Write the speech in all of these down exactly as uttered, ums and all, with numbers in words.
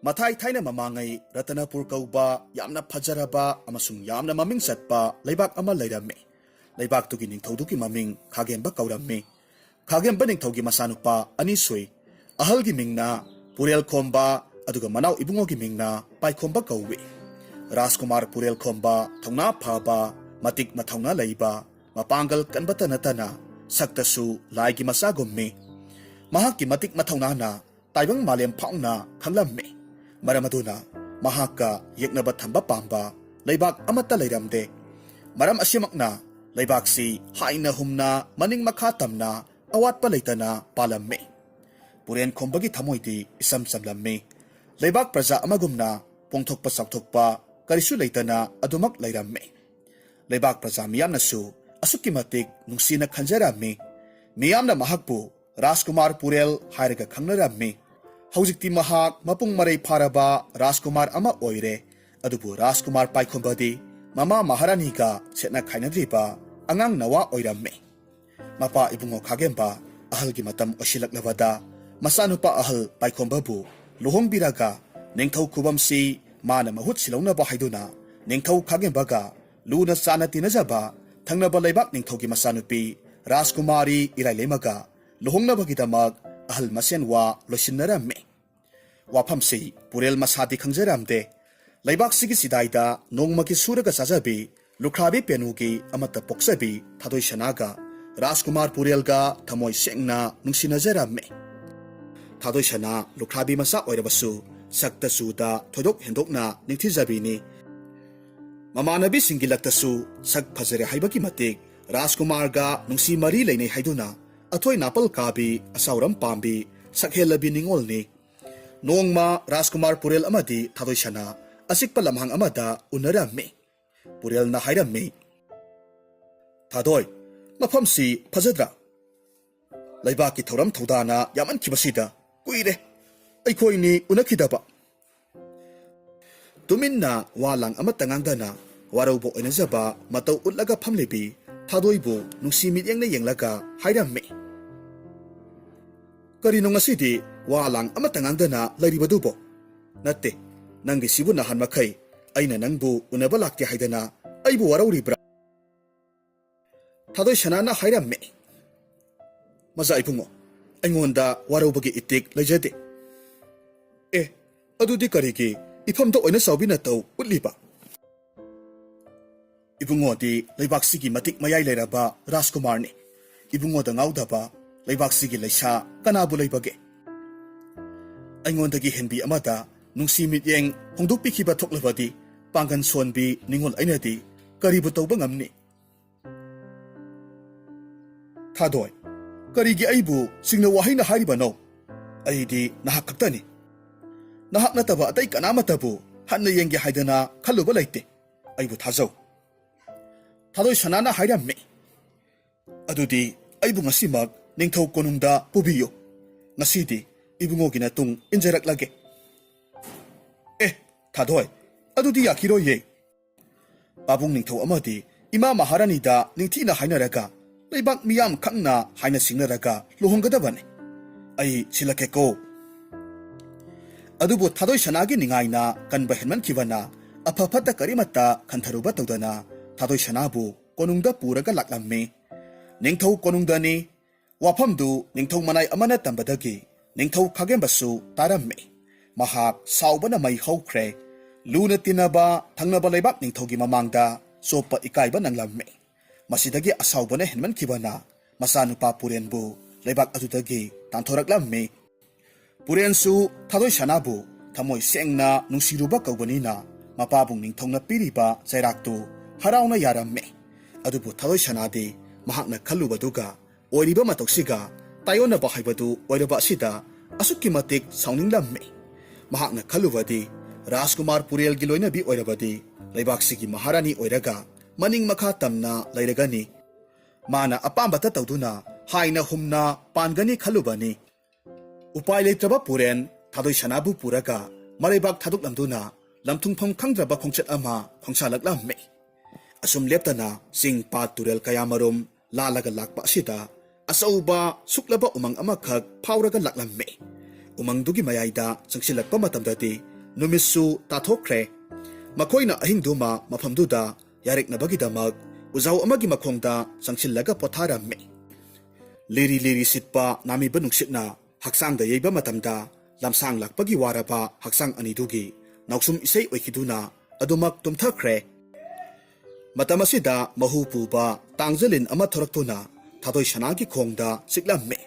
ꯃꯊꯥꯏ ꯊꯥꯏꯅ ꯃꯃꯥꯡꯉꯩ ꯔꯇꯅꯄꯨꯔ ꯀꯧꯕ ꯌꯥꯝꯅ ꯐꯖꯔꯕ ꯑꯃꯁꯨꯡ ꯌꯥꯝꯅ ꯃꯃꯤꯡ ꯆꯠꯄ ꯂꯩꯕꯥꯛ ꯑꯃ ꯂꯩꯔꯝꯃꯤ꯫ ꯂꯩꯕꯥꯛꯇꯨꯒꯤ ꯅꯤꯡꯊꯧꯗꯨꯒꯤ ꯃꯃꯤꯡ ꯈꯥꯒꯦꯝꯕ ꯀꯧꯔꯝꯃꯤ꯫ ꯈꯥꯒꯦꯝꯕ ꯅꯤꯡꯊꯧꯒꯤ ꯃꯆꯥꯅꯨꯄꯥ ꯑꯅꯤ ꯁꯨꯏ꯫ ꯑꯍꯜꯒꯤ ꯃꯤꯡꯅ ꯄꯨꯔꯦꯜ ꯈꯣꯝꯕ, ꯑꯗꯨꯒ ꯃꯅꯥꯎ ꯏꯕꯨꯡꯉꯣꯒꯤ ꯃꯤꯡꯅ ꯄꯥꯏꯈꯣꯝꯕ ꯀꯧꯏ꯫ ꯔꯥꯖꯀꯨꯃꯥꯔ ꯄꯨꯔꯦꯜ ꯈꯣꯝꯕ ꯊꯧꯅꯥ ꯐꯕ, ꯃꯇꯤꯛ ꯃꯊꯧꯅꯥ ꯂꯩꯕ, ꯃꯄꯥꯡꯒꯜ ꯀꯟꯕꯇ ꯅꯠꯇꯅ ꯁꯛꯇꯁꯨ ꯂꯥꯏꯒꯤ ꯃꯆꯥꯒꯨꯝꯃꯤ꯫ ꯃꯍꯥꯛꯀꯤ ꯃꯇꯤꯛ ꯃꯊꯧꯅꯥꯅ ꯇꯥꯏꯕꯪ ꯃꯥꯂꯦꯝ ꯐꯥꯎꯅ ꯈꯪꯂꯝꯃꯤ꯫ ꯃꯔꯝ ꯑꯗꯨꯅ ꯃꯍꯥꯛꯀ ꯌꯦꯛꯅꯕ ꯊꯝꯕ ꯄꯥꯝꯕ ꯂꯩꯕꯥꯛ ꯑꯃꯠꯇ ꯂꯩꯔꯝꯗꯦ꯫ ꯃꯔꯝ ꯑꯁꯤꯃꯛꯅ ꯂꯩꯕꯥꯛꯁꯤ ꯍꯥꯏꯅ ꯍꯨꯝꯅ ꯃꯅꯤꯡ ꯃꯈꯥ ꯇꯝꯅ ꯑꯋꯥꯠꯄ ꯂꯩꯇꯅ ꯄꯥꯜꯂꯝꯃꯤ꯫ ꯄꯨꯔꯦꯟ ꯈꯣꯝꯕꯒꯤ ꯊꯃꯣꯏꯗꯤ ꯏꯆꯝ ꯆꯝꯂꯝꯃꯤ꯫ ꯂꯩꯕꯥꯛ ꯄ꯭ꯔꯖꯥ ꯑꯃꯒꯨꯝꯅ ꯄꯣꯡꯊꯣꯛꯄ ꯆꯥꯎꯊꯣꯛꯄ ꯀꯔꯤꯁꯨ ꯂꯩꯇꯅ ꯑꯗꯨꯃꯛ ꯂꯩꯔꯝꯃꯤ꯫ ꯂꯩꯕꯥꯛ ꯄ꯭ꯔꯖꯥ ꯃꯤꯌꯥꯝꯅꯁꯨ ꯑꯁꯨꯛꯀꯤ ꯃꯇꯤꯛ ꯅꯨꯡꯁꯤꯅ ꯈꯟꯖꯔꯝꯃꯤ꯫ ꯃꯤꯌꯥꯝꯅ ꯃꯍꯥꯛꯄꯨ ꯔꯥꯖꯀꯨꯃꯥꯔ ꯄꯨꯔꯦꯜ ꯍꯥꯏꯔꯒ ꯈꯪꯅꯔꯝꯃꯤ꯫ ꯍꯧꯖꯤꯛꯇꯤ ꯃꯍꯥꯛ ꯃꯄꯨꯡ ꯃꯔꯩ ꯐꯥꯔꯕ ꯔꯥꯖꯀꯨꯃꯥꯔ ꯑꯃ ꯑꯣꯏꯔꯦ꯫ ꯑꯗꯨꯕꯨ ꯔꯥꯖꯀꯨꯃꯥꯔ ꯄꯥꯏꯈꯣꯝꯕꯗꯤ ꯃꯃꯥ ꯃꯍꯥꯔꯥꯅꯤꯒ ꯁꯦꯠꯅ ꯈꯥꯏꯅꯗ꯭ꯔꯤꯕ ꯑꯉꯥꯡ ꯅꯋꯥ ꯑꯣꯏꯔꯝꯃꯤ꯫ ꯃꯄꯥ ꯏꯕꯨꯡꯉꯣ ꯈꯥꯒꯦꯝꯕ ꯑꯍꯜꯒꯤ ꯃꯇꯝ ꯑꯣꯏꯁꯤꯜꯂꯛꯂꯕꯗ ꯃꯆꯥꯅꯨꯄꯥ ꯑꯍꯜ ꯄꯥꯏꯈꯣꯝꯕꯕꯨ ꯂꯨꯍꯣꯡꯕꯤꯔꯒ ꯅꯤꯡꯊꯧ ꯈꯨꯕꯝꯁꯤ ꯃꯥꯅ ꯃꯍꯨꯠ ꯁꯤꯜꯍꯧꯅꯕ ꯍꯥꯏꯗꯨꯅ ꯅꯤꯡꯊꯧ ꯈꯥꯒꯦꯝꯕꯒ ꯂꯨꯅ ꯆꯥꯟꯅ ꯇꯤꯟꯅꯖꯕ ꯊꯪꯅꯕ ꯂꯩꯕꯥꯛ ꯅꯤꯡꯊꯧꯒꯤ ꯃꯆꯥꯅꯨꯄꯤ ꯔꯥꯖꯀꯨꯃꯥꯔꯤ ꯏꯔꯥꯏꯂꯩꯃꯒ ꯂꯨꯍꯣꯡꯅꯕꯒꯤꯗꯃꯛ ꯑꯍꯜ ꯃꯁꯦꯟ ꯋꯥ ꯂꯣꯏꯁꯤꯟꯅꯔꯝꯃꯤ꯫ ꯋꯥꯐꯝꯁꯤ ꯄꯨꯔꯦꯜ ꯃꯁꯥꯗꯤ ꯈꯪꯖꯔꯝꯗꯦ꯫ ꯂꯩꯕꯥꯛꯁꯤꯒꯤ ꯆꯤꯗꯥꯏꯗ ꯅꯣꯡꯃꯒꯤ ꯁꯨꯔꯒ ꯆꯥꯖꯕꯤ ꯂꯨꯈ꯭ꯔꯥꯕꯤ ꯄꯦꯅꯨꯒꯤ ꯑꯃꯠꯇ ꯄꯣꯛꯆꯕꯤ ꯊꯥꯗꯣꯏ ꯁꯅꯥꯒ ꯔꯥꯖꯀꯨꯃꯥꯔ ꯄꯨꯔꯦꯜꯒ ꯊꯃꯣꯏ ꯁꯦꯡꯅ ꯅꯨꯡꯁꯤꯅꯖꯔꯝꯃꯤ꯫ ꯊꯥꯗꯣꯏ ꯁꯅꯥ ꯂꯨꯈ꯭ꯔꯥꯕꯤ ꯃꯆꯥ ꯑꯣꯏꯔꯕꯁꯨ ꯁꯛꯇ ꯆꯨꯗ ꯊꯣꯏꯗꯣꯛ ꯍꯦꯟꯗꯣꯛꯅ ꯅꯤꯡꯊꯤꯖꯕꯤꯅꯤ꯫ ꯃꯃꯥꯟꯅꯕꯤꯁꯤꯡꯒꯤ ꯂꯛꯇꯁꯨ ꯁꯛ ꯐꯖꯔꯦ ꯍꯥꯏꯕꯒꯤ ꯃꯇꯤꯛ ꯔꯥꯖꯀꯨꯃꯥꯔꯒ ꯅꯨꯡꯁꯤ ꯃꯔꯤ ꯂꯩꯅꯩ ꯍꯥꯏꯗꯨꯅ ꯑꯊꯣꯏ ꯅꯥꯄꯜ ꯀꯥꯕꯤ, ꯑꯆꯥꯎꯔꯝ ꯄꯥꯝꯕꯤ, ꯁꯛꯍꯦꯜꯂꯕꯤ ꯅꯤꯉꯣꯜꯅꯤ꯫ ꯅꯣꯡꯃ ꯔꯥꯖꯀꯨꯃꯥꯔ ꯄꯨꯔꯦꯜ ꯑꯃꯗꯤ ꯊꯥꯗꯣꯏ ꯁꯅꯥ ꯑꯆꯤꯛꯄ ꯂꯝꯍꯥꯡ ꯑꯃꯗ ꯎꯅꯔꯝꯃꯤ꯫ ꯄꯨꯔꯦꯜꯅ ꯍꯥꯏꯔꯝꯃꯤ, "ꯊꯥꯗꯣꯏ, ꯃꯐꯝꯁꯤ ꯐꯖꯗ꯭ꯔꯥ? ꯂꯩꯕꯥꯛꯀꯤ ꯊꯧꯔꯝ ꯊꯧꯗꯥꯅ ꯌꯥꯝꯃꯟꯈꯤꯕꯁꯤꯗ ꯀꯨꯏꯔꯦ ꯑꯩꯈꯣꯏꯅꯤ ꯎꯅꯈꯤꯗꯕ꯫" ꯇꯨꯃꯤꯟꯅ ꯋꯥ ꯂꯥꯡ ꯑꯃꯠꯇ ꯉꯥꯡꯗꯅ ꯋꯥꯔꯧꯕ ꯑꯣꯏꯅꯖꯕ ꯃꯇꯧ ꯎꯠꯂꯒ ꯐꯝꯂꯤꯕꯤ ꯊꯥꯗꯣꯏꯕꯨ ꯅꯨꯡꯁꯤ ꯃꯤꯠꯌꯦꯡꯅ ꯌꯦꯡꯂꯒ ꯍꯥꯏꯔꯝꯃꯤ, "ꯀꯔꯤꯅꯣ ꯉꯁꯤꯗꯤ ꯋꯥ ꯂꯥꯡ ꯑꯃꯠꯇ ꯉꯥꯡꯗꯅ ꯂꯩꯔꯤꯕꯗꯨꯕꯣ? "ꯅꯠꯇꯦ, ꯅꯪꯒꯤꯁꯤꯕꯨ ꯅꯍꯥꯟ ꯃꯈꯩ ꯑꯩꯅ ꯅꯪꯕꯨ ꯎꯅꯕ ꯂꯥꯛꯇꯦ ꯍꯥꯏꯗꯅ ꯑꯩꯕꯨ ꯋꯥꯔꯧꯔꯤꯕ꯭ꯔꯥ?" ꯊꯥꯗꯣꯏ ꯁꯅꯥꯅ ꯍꯥꯏꯔꯝꯃꯤ꯫ "ꯃꯖꯥ ꯏꯕꯨꯡꯉꯣ, ꯑꯩꯉꯣꯟꯗ ꯋꯥꯔꯧꯕꯒꯤ ꯏꯇꯤꯛ ꯂꯩꯖꯗꯦ꯫" "ꯑꯦ, ꯑꯗꯨꯗꯤ ꯀꯔꯤꯒꯤ ꯏꯐꯝꯗ ꯑꯣꯏꯅ ꯆꯥꯎꯕꯤ ꯅꯇꯧ ꯎꯠꯂꯤꯕ?" "ꯏꯕꯨꯡꯉꯣꯗꯤ ꯂꯩꯕꯥꯛꯁꯤꯒꯤ ꯃꯇꯤꯛ ꯃꯌꯥꯏ ꯂꯩꯔꯕ ꯔꯥꯖꯀꯨꯃꯥꯔꯅꯤ꯫ ꯏꯕꯨꯡꯉꯣꯗ ꯉꯥꯎꯗꯕ ꯂꯩꯕꯥꯛꯁꯤꯒꯤ ꯂꯩꯁꯥ ꯀꯅꯥꯕꯨ ꯂꯩꯕꯒꯦ? ꯑꯩꯉꯣꯟꯗꯒꯤ ꯍꯦꯟꯕꯤ ꯑꯃꯗ ꯅꯨꯡꯁꯤ ꯃꯤꯠꯌꯦꯡ ꯍꯣꯡꯗꯣꯛꯄꯤꯈꯤꯕ ꯊꯣꯛꯂꯕꯗꯤ ꯄꯥꯡꯒꯜ ꯁꯣꯟꯕꯤ ꯅꯤꯉꯣꯜ ꯑꯩꯅꯗꯤ ꯀꯔꯤꯕꯨ ꯇꯧꯕ ꯉꯝꯅꯤ?" "ꯊꯥꯗꯣꯏ, ꯀꯔꯤꯒꯤ ꯑꯩꯕꯨ ꯁꯤꯡꯅ ꯋꯥꯍꯩꯅ ꯍꯥꯏꯔꯤꯕꯅꯣ? ꯑꯩꯗꯤ ꯅꯍꯥꯛ ꯈꯛꯇꯅꯤ꯫ ꯅꯍꯥꯛ ꯅꯠꯇꯕ ꯑꯇꯩ ꯀꯅꯥꯃꯠꯇꯕꯨ ꯍꯟꯅ ꯌꯦꯡꯒꯦ ꯍꯥꯏꯗꯅ ꯈꯜꯂꯨꯕ ꯂꯩꯇꯦ꯫ ꯑꯩꯕꯨ ꯊꯥꯖꯧ꯫" ꯊꯥꯗꯣꯏ ꯁꯅꯥꯅ ꯍꯥꯏꯔꯝꯃꯤ꯫ "ꯑꯗꯨꯗꯤ ꯑꯩꯕꯨ ꯉꯁꯤꯃꯛ ꯅꯤꯡꯊꯧ ꯀꯣꯅꯨꯡꯗ ꯄꯨꯕꯤꯌꯨ꯫ ꯉꯁꯤꯗꯤ ꯏꯕꯨꯡꯉꯣꯒꯤ ꯅꯇꯨꯡ ꯏꯟꯖꯔꯛꯂꯒꯦ꯫" "ꯑꯦ, ꯊꯥꯗꯣꯏ, ꯑꯗꯨꯗꯤ ꯌꯥꯈꯤꯔꯣꯏꯌꯦ꯫ ꯄꯥꯕꯨꯡ ꯅꯤꯡꯊꯧ ꯑꯃꯗꯤ ꯏꯃꯥ ꯃꯍꯥꯔꯥꯅꯤꯗ ꯅꯤꯡꯊꯤꯅ ꯍꯥꯏꯅꯔꯒ, ꯂꯩꯕꯥꯛ ꯃꯤꯌꯥꯝ ꯈꯪꯅ ꯍꯥꯏꯅ ꯁꯤꯡꯅꯔꯒ ꯂꯨꯍꯣꯡꯒꯗꯕꯅꯤ꯫ ꯑꯩ ꯁꯤꯜꯂꯛꯀꯦꯀꯣ꯫" ꯑꯗꯨꯕꯨ ꯊꯥꯗꯣꯏ ꯁꯅꯥꯒꯤ ꯅꯤꯡꯉꯥꯏꯅ ꯀꯟꯕ ꯍꯦꯟꯃꯟꯈꯤꯕꯅ, ꯑꯐ ꯐꯠꯇ ꯀꯔꯤꯃꯠꯇ ꯈꯟꯊꯔꯨꯕ ꯇꯧꯗꯅ ꯊꯥꯗꯣꯏ ꯁꯅꯥꯕꯨ ꯀꯣꯅꯨꯡꯗ ꯄꯨꯔꯒ ꯂꯥꯛꯂꯝꯃꯤ꯫ ꯅꯤꯡꯊꯧ ꯀꯣꯅꯨꯡꯗꯅꯤ꯫ ꯋꯥꯐꯝꯗꯨ ꯅꯤꯡꯊꯧ ꯃꯅꯥꯏ ꯑꯃꯅ ꯇꯝꯕꯗꯒꯤ ꯅꯤꯡꯊꯧ ꯈꯥꯒꯦꯝꯕꯁꯨ ꯇꯥꯔꯝꯃꯤ꯫ ꯃꯍꯥꯛ ꯁꯥꯎꯕꯅ ꯃꯩ ꯍꯧꯈ꯭ꯔꯦ꯫ ꯂꯨꯅ ꯇꯤꯟꯅꯕ ꯊꯪꯅꯕ ꯂꯩꯕꯥꯛ ꯅꯤꯡꯊꯧꯒꯤ ꯃꯃꯥꯡꯗ ꯆꯣꯞꯄ ꯏꯀꯥꯏꯕ ꯅꯪꯂꯝꯃꯤ꯫ ꯃꯁꯤꯗꯒꯤ ꯑꯁꯥꯎꯕꯅ ꯍꯦꯟꯃꯟꯈꯤꯕꯅ ꯃꯆꯥꯅꯨꯄꯥ ꯄꯨꯔꯦꯟꯕꯨ ꯂꯩꯕꯥꯛ ꯑꯗꯨꯗꯒꯤ ꯇꯥꯟꯊꯣꯔꯛꯂꯝꯃꯤ꯫ ꯄꯨꯔꯦꯟꯁꯨ ꯊꯥꯗꯣꯏ ꯁꯅꯥꯕꯨ ꯊꯃꯣꯏ ꯁꯦꯡꯅ ꯅꯨꯡꯁꯤꯔꯨꯕ ꯀꯧꯕꯅꯤꯅ, ꯃꯄꯥꯕꯨꯡ ꯅꯤꯡꯊꯧꯅ ꯄꯤꯔꯤꯕ ꯆꯩꯔꯥꯛꯇꯨ ꯍꯔꯥꯎꯅ ꯌꯥꯔꯝꯃꯤ꯫ ꯑꯗꯨꯕꯨ ꯊꯥꯗꯣꯏ ꯁꯅꯥꯗꯤ ꯃꯍꯥꯛꯅ ꯈꯜꯂꯨꯕꯗꯨꯒ ꯑꯣꯏꯔꯤꯕ ꯃꯇꯧꯁꯤꯒ ꯇꯥꯏꯑꯣꯟꯅꯕ ꯍꯥꯏꯕꯗꯨ ꯑꯣꯏꯔꯕ ꯑꯁꯤꯗ ꯑꯁꯨꯛꯀꯤ ꯃꯇꯤꯛ ꯁꯥꯎꯅꯤꯡꯂꯝꯃꯤ꯫ ꯃꯍꯥꯛꯅ ꯈꯜꯂꯨꯕꯗꯤ, ꯔꯥꯖꯀꯨꯃꯥꯔ ꯄꯨꯔꯦꯜꯒꯤ ꯂꯣꯏꯅꯕꯤ ꯑꯣꯏꯔꯕꯗꯤ ꯂꯩꯕꯥꯛꯁꯤꯒꯤ ꯃꯍꯥꯔꯥꯅꯤ ꯑꯣꯏꯔꯒ ꯃꯅꯤꯡ ꯃꯈꯥ ꯇꯝꯅ ꯂꯩꯔꯒꯅꯤ꯫ ꯃꯥꯅ ꯑꯄꯥꯝꯕꯇ ꯇꯧꯗꯨꯅ ꯍꯥꯏꯅ ꯍꯨꯝꯅ ꯄꯥꯟꯒꯅꯤ ꯈꯜꯂꯨꯕꯅꯤ꯫ ꯎꯄꯥꯏ ꯂꯩꯇ꯭ꯔꯕ ꯄꯨꯔꯦꯟ ꯊꯥꯗꯣꯏ ꯁꯅꯥꯕꯨ ꯄꯨꯔꯒ ꯃꯔꯩꯕꯥꯛ ꯊꯥꯗꯣꯛꯂꯝꯗꯨꯅ ꯂꯝꯊꯨꯡꯐꯝ ꯈꯪꯗ꯭ꯔꯕ ꯈꯣꯡꯆꯠ ꯑꯃ ꯈꯣꯡꯁꯥꯜꯂꯛꯂꯝꯃꯤ꯫ ꯑꯁꯨꯝ ꯂꯦꯞꯇꯅ ꯆꯤꯡ ꯄꯥꯠ ꯇꯨꯔꯦꯜ ꯀꯌꯥꯃꯔꯨꯝ ꯂꯥꯜꯂꯒ ꯂꯥꯛꯄ ꯑꯁꯤꯗ ꯑꯆꯧꯕ ꯁꯨꯛꯂꯕ ꯎꯃꯪ ꯑꯃꯈꯛ ꯐꯥꯎꯔꯒ ꯂꯥꯛꯂꯝꯃꯤ꯫ ꯎꯃꯪꯗꯨꯒꯤ ꯃꯌꯥꯏꯗ ꯆꯪꯁꯤꯜꯂꯛꯄ ꯃꯇꯝꯗꯗꯤ ꯅꯨꯃꯤꯠꯁꯨ ꯇꯥꯊꯣꯛꯈ꯭ꯔꯦ꯫ ꯃꯈꯣꯏꯅ ꯑꯍꯤꯡꯗꯨꯃ ꯃꯐꯝꯗꯨꯗ ꯌꯥꯔꯦꯛꯅꯕꯒꯤꯗꯃꯛ ꯎꯖꯥꯎ ꯑꯃꯒꯤ ꯃꯈꯣꯡꯗ ꯆꯪꯁꯤꯜꯂꯒ ꯄꯣꯊꯥꯔꯝꯃꯤ꯫ ꯂꯤꯔꯤ ꯂꯤꯔꯤ ꯁꯤꯠꯄ ꯅꯥꯃꯤꯕ ꯅꯨꯡꯁꯤꯠꯅ ꯍꯛꯆꯥꯡꯗ ꯌꯩꯕ ꯃꯇꯝꯗ ꯂꯝꯁꯥꯡ ꯂꯥꯛꯄꯒꯤ ꯋꯥꯔꯕ ꯍꯛꯆꯥꯡ ꯑꯅꯤꯗꯨꯒꯤ ꯅꯥꯎꯁꯨꯝ ꯏꯁꯩ ꯑꯣꯏꯈꯤꯗꯨꯅ ꯑꯗꯨꯃꯛ ꯇꯨꯝꯊꯈ꯭ꯔꯦ꯫ ꯃꯇꯝ ꯑꯁꯤꯗ ꯃꯍꯨ ꯄꯨꯕ ꯇꯥꯡꯖ ꯂꯤꯟ ꯑꯃ ꯊꯣꯔꯛꯇꯨꯅ ꯊꯥꯗꯣꯏ ꯁꯅꯥꯒꯤ ꯈꯣꯡꯗ ꯆꯤꯛꯂꯝꯃꯤ꯫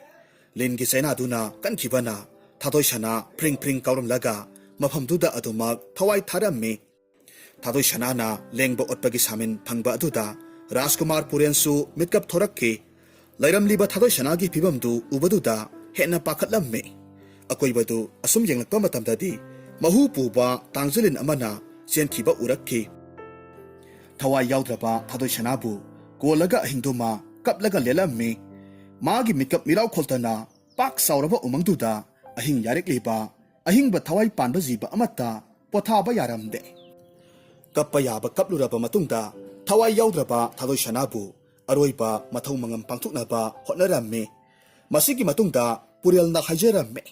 ꯂꯤꯟꯒꯤ ꯆꯩꯅꯥꯗꯨꯅ ꯀꯟꯈꯤꯕꯅ ꯊꯥꯗꯣꯏ ꯁꯅꯥ ꯐ꯭ꯔꯤꯡ ꯐ꯭ꯔꯤꯡ ꯀꯥꯎꯔꯝꯂꯒ ꯃꯐꯝꯗꯨꯗ ꯑꯗꯨꯃꯛ ꯊꯋꯥꯏ ꯊꯥꯔꯝꯃꯤ꯫ ꯊꯥꯗꯣꯏ ꯁꯅꯥꯅ ꯂꯦꯡꯕ ꯑꯣꯠꯄꯒꯤ ꯁꯥꯃꯤꯟ ꯐꯪꯕ ꯑꯗꯨꯗ ꯔꯥꯖꯀꯨꯃꯥꯔ ꯄꯨꯔꯦꯟꯁꯨ ꯃꯤꯠꯀꯞ ꯊꯣꯔꯛꯈꯤ꯫ ꯂꯩꯔꯝꯂꯤꯕ ꯊꯥꯗꯣꯏ ꯁꯅꯥꯒꯤ ꯐꯤꯕꯝꯗꯨ ꯎꯕꯗꯨꯗ ꯍꯦꯟꯅ ꯄꯥꯈꯠꯂꯝꯃꯤ꯫ ꯑꯀꯣꯏꯕꯗꯨ ꯑꯁꯨꯝ ꯌꯦꯡꯂꯛꯄ ꯃꯇꯝꯗꯗꯤ ꯃꯍꯨ ꯄꯨꯕ ꯇꯥꯡꯖ ꯂꯤꯟ ꯑꯃꯅ ꯆꯦꯟꯈꯤꯕ ꯎꯔꯛꯈꯤ꯫ ꯊꯋꯥꯏ ꯌꯥꯎꯗ꯭ꯔꯕ ꯊꯥꯗꯣꯏ ꯁꯅꯥꯕꯨ ꯀꯣꯜꯂꯒ ꯑꯍꯤꯡꯗꯨꯃ ꯀꯞꯂꯒ ꯂꯦꯜꯂꯝꯃꯤ꯫ ꯃꯥꯒꯤ ꯃꯤꯠꯀꯞ ꯃꯤꯔꯥꯎ ꯈꯣꯜꯇꯅ ꯄꯥꯛ ꯆꯥꯎꯔꯕ ꯎꯃꯪꯗꯨꯗ ꯑꯍꯤꯡ ꯌꯥꯔꯦꯛꯂꯤꯕ ꯑꯍꯤꯡꯕ ꯊꯋꯥꯏ ꯄꯥꯟꯕ ꯖꯤꯕ ꯑꯃꯠꯇ ꯄꯣꯊꯥꯕ ꯌꯥꯔꯝꯗꯦ꯫ ꯀꯞꯄ ꯌꯥꯕ ꯀꯞꯂꯨꯔꯕ ꯃꯇꯨꯡꯗ ꯊꯋꯥꯏ ꯌꯥꯎꯗ꯭ꯔꯕ ꯊꯥꯗꯣꯏ ꯁꯅꯥꯕꯨ ꯑꯔꯣꯏꯕ ꯃꯊꯧ ꯃꯉꯝ ꯄꯥꯡꯊꯣꯛꯅꯕ ꯍꯣꯠꯅꯔꯝꯃꯤ꯫ ꯃꯁꯤꯒꯤ ꯃꯇꯨꯡꯗ ꯄꯨꯔꯦꯜꯅ ꯍꯥꯏꯖꯔꯝꯃꯤ,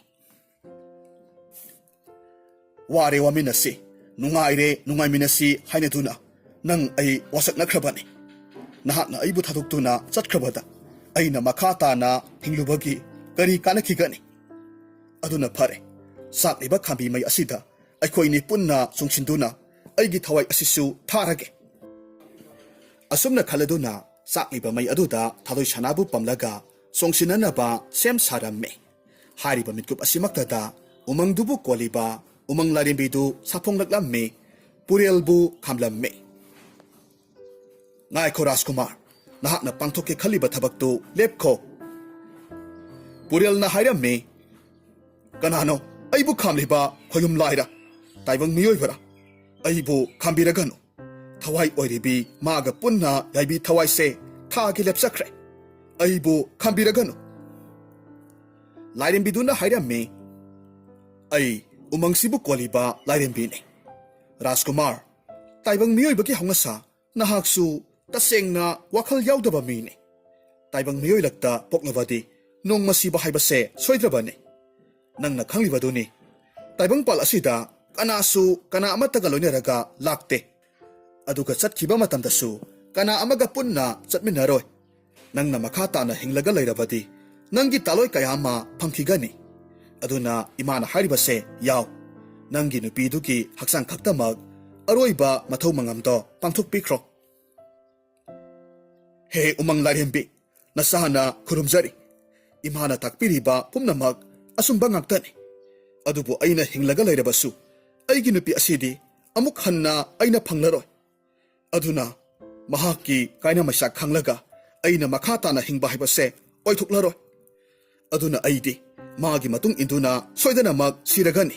"ꯋꯥꯔꯦ ꯋꯥꯃꯤꯟꯅꯁꯤ, ꯅꯨꯡꯉꯥꯏꯔꯦ ꯅꯨꯡꯉꯥꯏꯃꯤꯟꯅꯁꯤ ꯍꯥꯏꯅꯗꯨꯅ ꯅꯪ ꯑꯩ ꯋꯥꯁꯛꯅꯈ꯭ꯔꯕꯅꯤ꯫ ꯅꯍꯥꯛꯅ ꯑꯩꯕꯨ ꯊꯥꯗꯣꯛꯇꯨꯅ ꯆꯠꯈ꯭ꯔꯕꯗ ꯑꯩꯅ ꯃꯈꯥ ꯇꯥꯅ ꯍꯤꯡꯂꯨꯕꯒꯤ ꯀꯔꯤ ꯀꯥꯟꯅꯈꯤꯒꯅꯤ? ꯑꯗꯨꯅ ꯐꯔꯦ, ꯆꯥꯛꯂꯤꯕ ꯈꯥꯝꯕꯤ ꯃꯩ ꯑꯁꯤꯗ ꯑꯩꯈꯣꯏꯅꯤ ꯄꯨꯟꯅ ꯆꯣꯡꯁꯤꯟꯗꯨꯅ ꯑꯩꯒꯤ ꯊꯋꯥꯏ ꯑꯁꯤꯁꯨ ꯊꯥꯔꯒꯦ"꯫ ꯑꯁꯨꯝꯅ ꯈꯜꯂꯗꯨꯅ ꯆꯥꯛꯂꯤꯕ ꯃꯩ ꯑꯗꯨꯗ ꯊꯥꯗꯣꯏ ꯁꯅꯥꯕꯨ ꯄꯝꯂꯒ ꯆꯣꯡꯁꯤꯟꯅꯅꯕ ꯁꯦꯝ ꯁꯥꯔꯝꯃꯤ꯫ ꯍꯥꯏꯔꯤꯕ ꯃꯤꯠꯀꯨꯞ ꯑꯁꯤꯃꯛꯇꯗ ꯎꯃꯪꯗꯨꯕꯨ ꯀꯣꯜꯂꯤꯕ ꯎꯃꯪ ꯂꯥꯏꯔꯦꯝꯕꯤꯗꯨ ꯁꯥꯐꯣꯡꯂꯛꯂꯝꯃꯤ꯫ ꯄꯨꯔꯦꯜꯕꯨ ꯈꯥꯝꯂꯝꯃꯤ꯫ "ꯉꯥꯏꯈꯣ ꯔꯥꯖꯀꯨꯃꯥꯔ, ꯅꯍꯥꯛꯅ ꯄꯥꯡꯊꯣꯛꯀꯦ ꯈꯜꯂꯤꯕ ꯊꯕꯛꯇꯨ ꯂꯦꯞꯈꯣ"꯫ ꯄꯨꯔꯦꯜꯅ ꯍꯥꯏꯔꯝꯃꯤ, "ꯀꯅꯥꯅꯣ ꯑꯩꯕꯨ ꯈꯥꯝꯂꯤꯕ? ꯈꯣꯌꯨꯝ ꯂꯥꯏꯔ? ꯇꯥꯏꯕꯪ ꯃꯤꯑꯣꯏꯕꯔ? ꯑꯩꯕꯨ ꯈꯥꯝꯕꯤꯔꯒꯅꯨ꯫ ꯊꯋꯥꯏ ꯑꯣꯏꯔꯤꯕꯤ ꯃꯥꯒ ꯄꯨꯟꯅ ꯌꯥꯏꯕꯤ ꯊꯋꯥꯏꯁꯦ ꯊꯥꯒꯦ ꯂꯦꯞꯆꯈ꯭ꯔꯦ꯫ ꯑꯩꯕꯨ ꯈꯥꯝꯕꯤꯔꯒꯅꯨ"꯫ ꯂꯥꯏꯔꯦꯝꯕꯤꯗꯨꯅ ꯍꯥꯏꯔꯝꯃꯤ, "ꯑꯩ ꯎꯃꯪꯁꯤꯕꯨ ꯀꯣꯜꯂꯤꯕ ꯂꯥꯏꯔꯦꯝꯕꯤꯅꯤ꯫ ꯔꯥꯖꯀꯨꯃꯥꯔ, ꯇꯥꯏꯕꯪ ꯃꯤꯑꯣꯏꯕꯒꯤ ꯍꯧꯅꯁꯥ, ꯅꯍꯥꯛꯁꯨ ꯇꯁꯦꯡꯅ ꯋꯥꯈꯜ ꯌꯥꯎꯗꯕ ꯃꯤꯅꯤ꯫ ꯇꯥꯏꯕꯪ ꯃꯤꯑꯣꯏ ꯂꯛꯇ ꯄꯣꯛꯂꯕꯗꯤ ꯅꯣꯡꯃ ꯁꯤꯕ ꯍꯥꯏꯕꯁꯦ ꯁꯣꯏꯗ꯭ꯔꯕꯅꯤ꯫ ꯅꯪꯅ ꯈꯪꯂꯤꯕꯗꯨꯅꯤ, ꯇꯥꯏꯕꯪꯄꯥꯜ ꯑꯁꯤꯗ ꯀꯅꯥꯁꯨ ꯀꯅꯥ ꯑꯃꯠꯇꯒ ꯂꯣꯏꯅꯔꯒ ꯂꯥꯛꯇꯦ꯫ ꯑꯗꯨꯒ ꯆꯠꯈꯤꯕ ꯃꯇꯝꯗꯁꯨ ꯀꯅꯥ ꯑꯃꯒ ꯄꯨꯟꯅ ꯆꯠꯃꯤꯟꯅꯔꯣꯏ꯫ ꯅꯪꯅ ꯃꯈꯥ ꯇꯥꯅ ꯍꯤꯡꯂꯒ ꯂꯩꯔꯕꯗꯤ ꯅꯪꯒꯤ ꯇꯥꯂꯣꯏ ꯀꯌꯥ ꯑꯃ ꯐꯪꯈꯤꯒꯅꯤ꯫ ꯑꯗꯨꯅ ꯏꯃꯥꯅ ꯍꯥꯏꯔꯤꯕꯁꯦ ꯌꯥꯎ꯫ ꯅꯪꯒꯤ ꯅꯨꯄꯤꯗꯨꯒꯤ ꯍꯛꯆꯥꯡ ꯈꯛꯇꯃꯛ ꯑꯔꯣꯏꯕ ꯃꯊꯧ ꯃꯉꯝꯗꯣ ꯄꯥꯡꯊꯣꯛꯄꯤꯈ꯭ꯔꯣ꯫ ꯍꯦ ꯎꯃꯪ ꯂꯥꯏꯔꯦꯝꯕꯤ, ꯅꯁꯥꯅ ꯈꯨꯔꯨꯝꯖꯔꯤ꯫ ꯏꯃꯥꯅ ꯇꯥꯛꯄꯤꯔꯤꯕ ꯄꯨꯝꯅꯃꯛ ꯑꯆꯨꯝꯕ ꯉꯥꯛꯇꯅꯤ꯫ ꯑꯗꯨꯕꯨ ꯑꯩꯅ ꯍꯤꯡꯂꯒ ꯂꯩꯔꯕꯁꯨ ꯑꯩꯒꯤ ꯅꯨꯄꯤ ꯑꯁꯤꯗꯤ ꯑꯃꯨꯛ ꯍꯟꯅ ꯑꯩꯅ ꯐꯪꯂꯔꯣꯏ꯫ ꯑꯗꯨꯅ ꯃꯍꯥꯛꯀꯤ ꯀꯥꯏꯅ ꯃꯩꯁꯥꯛ ꯈꯪꯂꯒ ꯑꯩꯅ ꯃꯈꯥ ꯇꯥꯅ ꯍꯤꯡꯕ ꯍꯥꯏꯕꯁꯦ ꯑꯣꯏꯊꯣꯛꯂꯔꯣꯏ꯫ ꯑꯗꯨꯅ ꯑꯩꯗꯤ ꯃꯥꯒꯤ ꯃꯇꯨꯡ ꯏꯟꯗꯨꯅ ꯁꯣꯏꯗꯅꯃꯛ ꯁꯤꯔꯒꯅꯤ꯫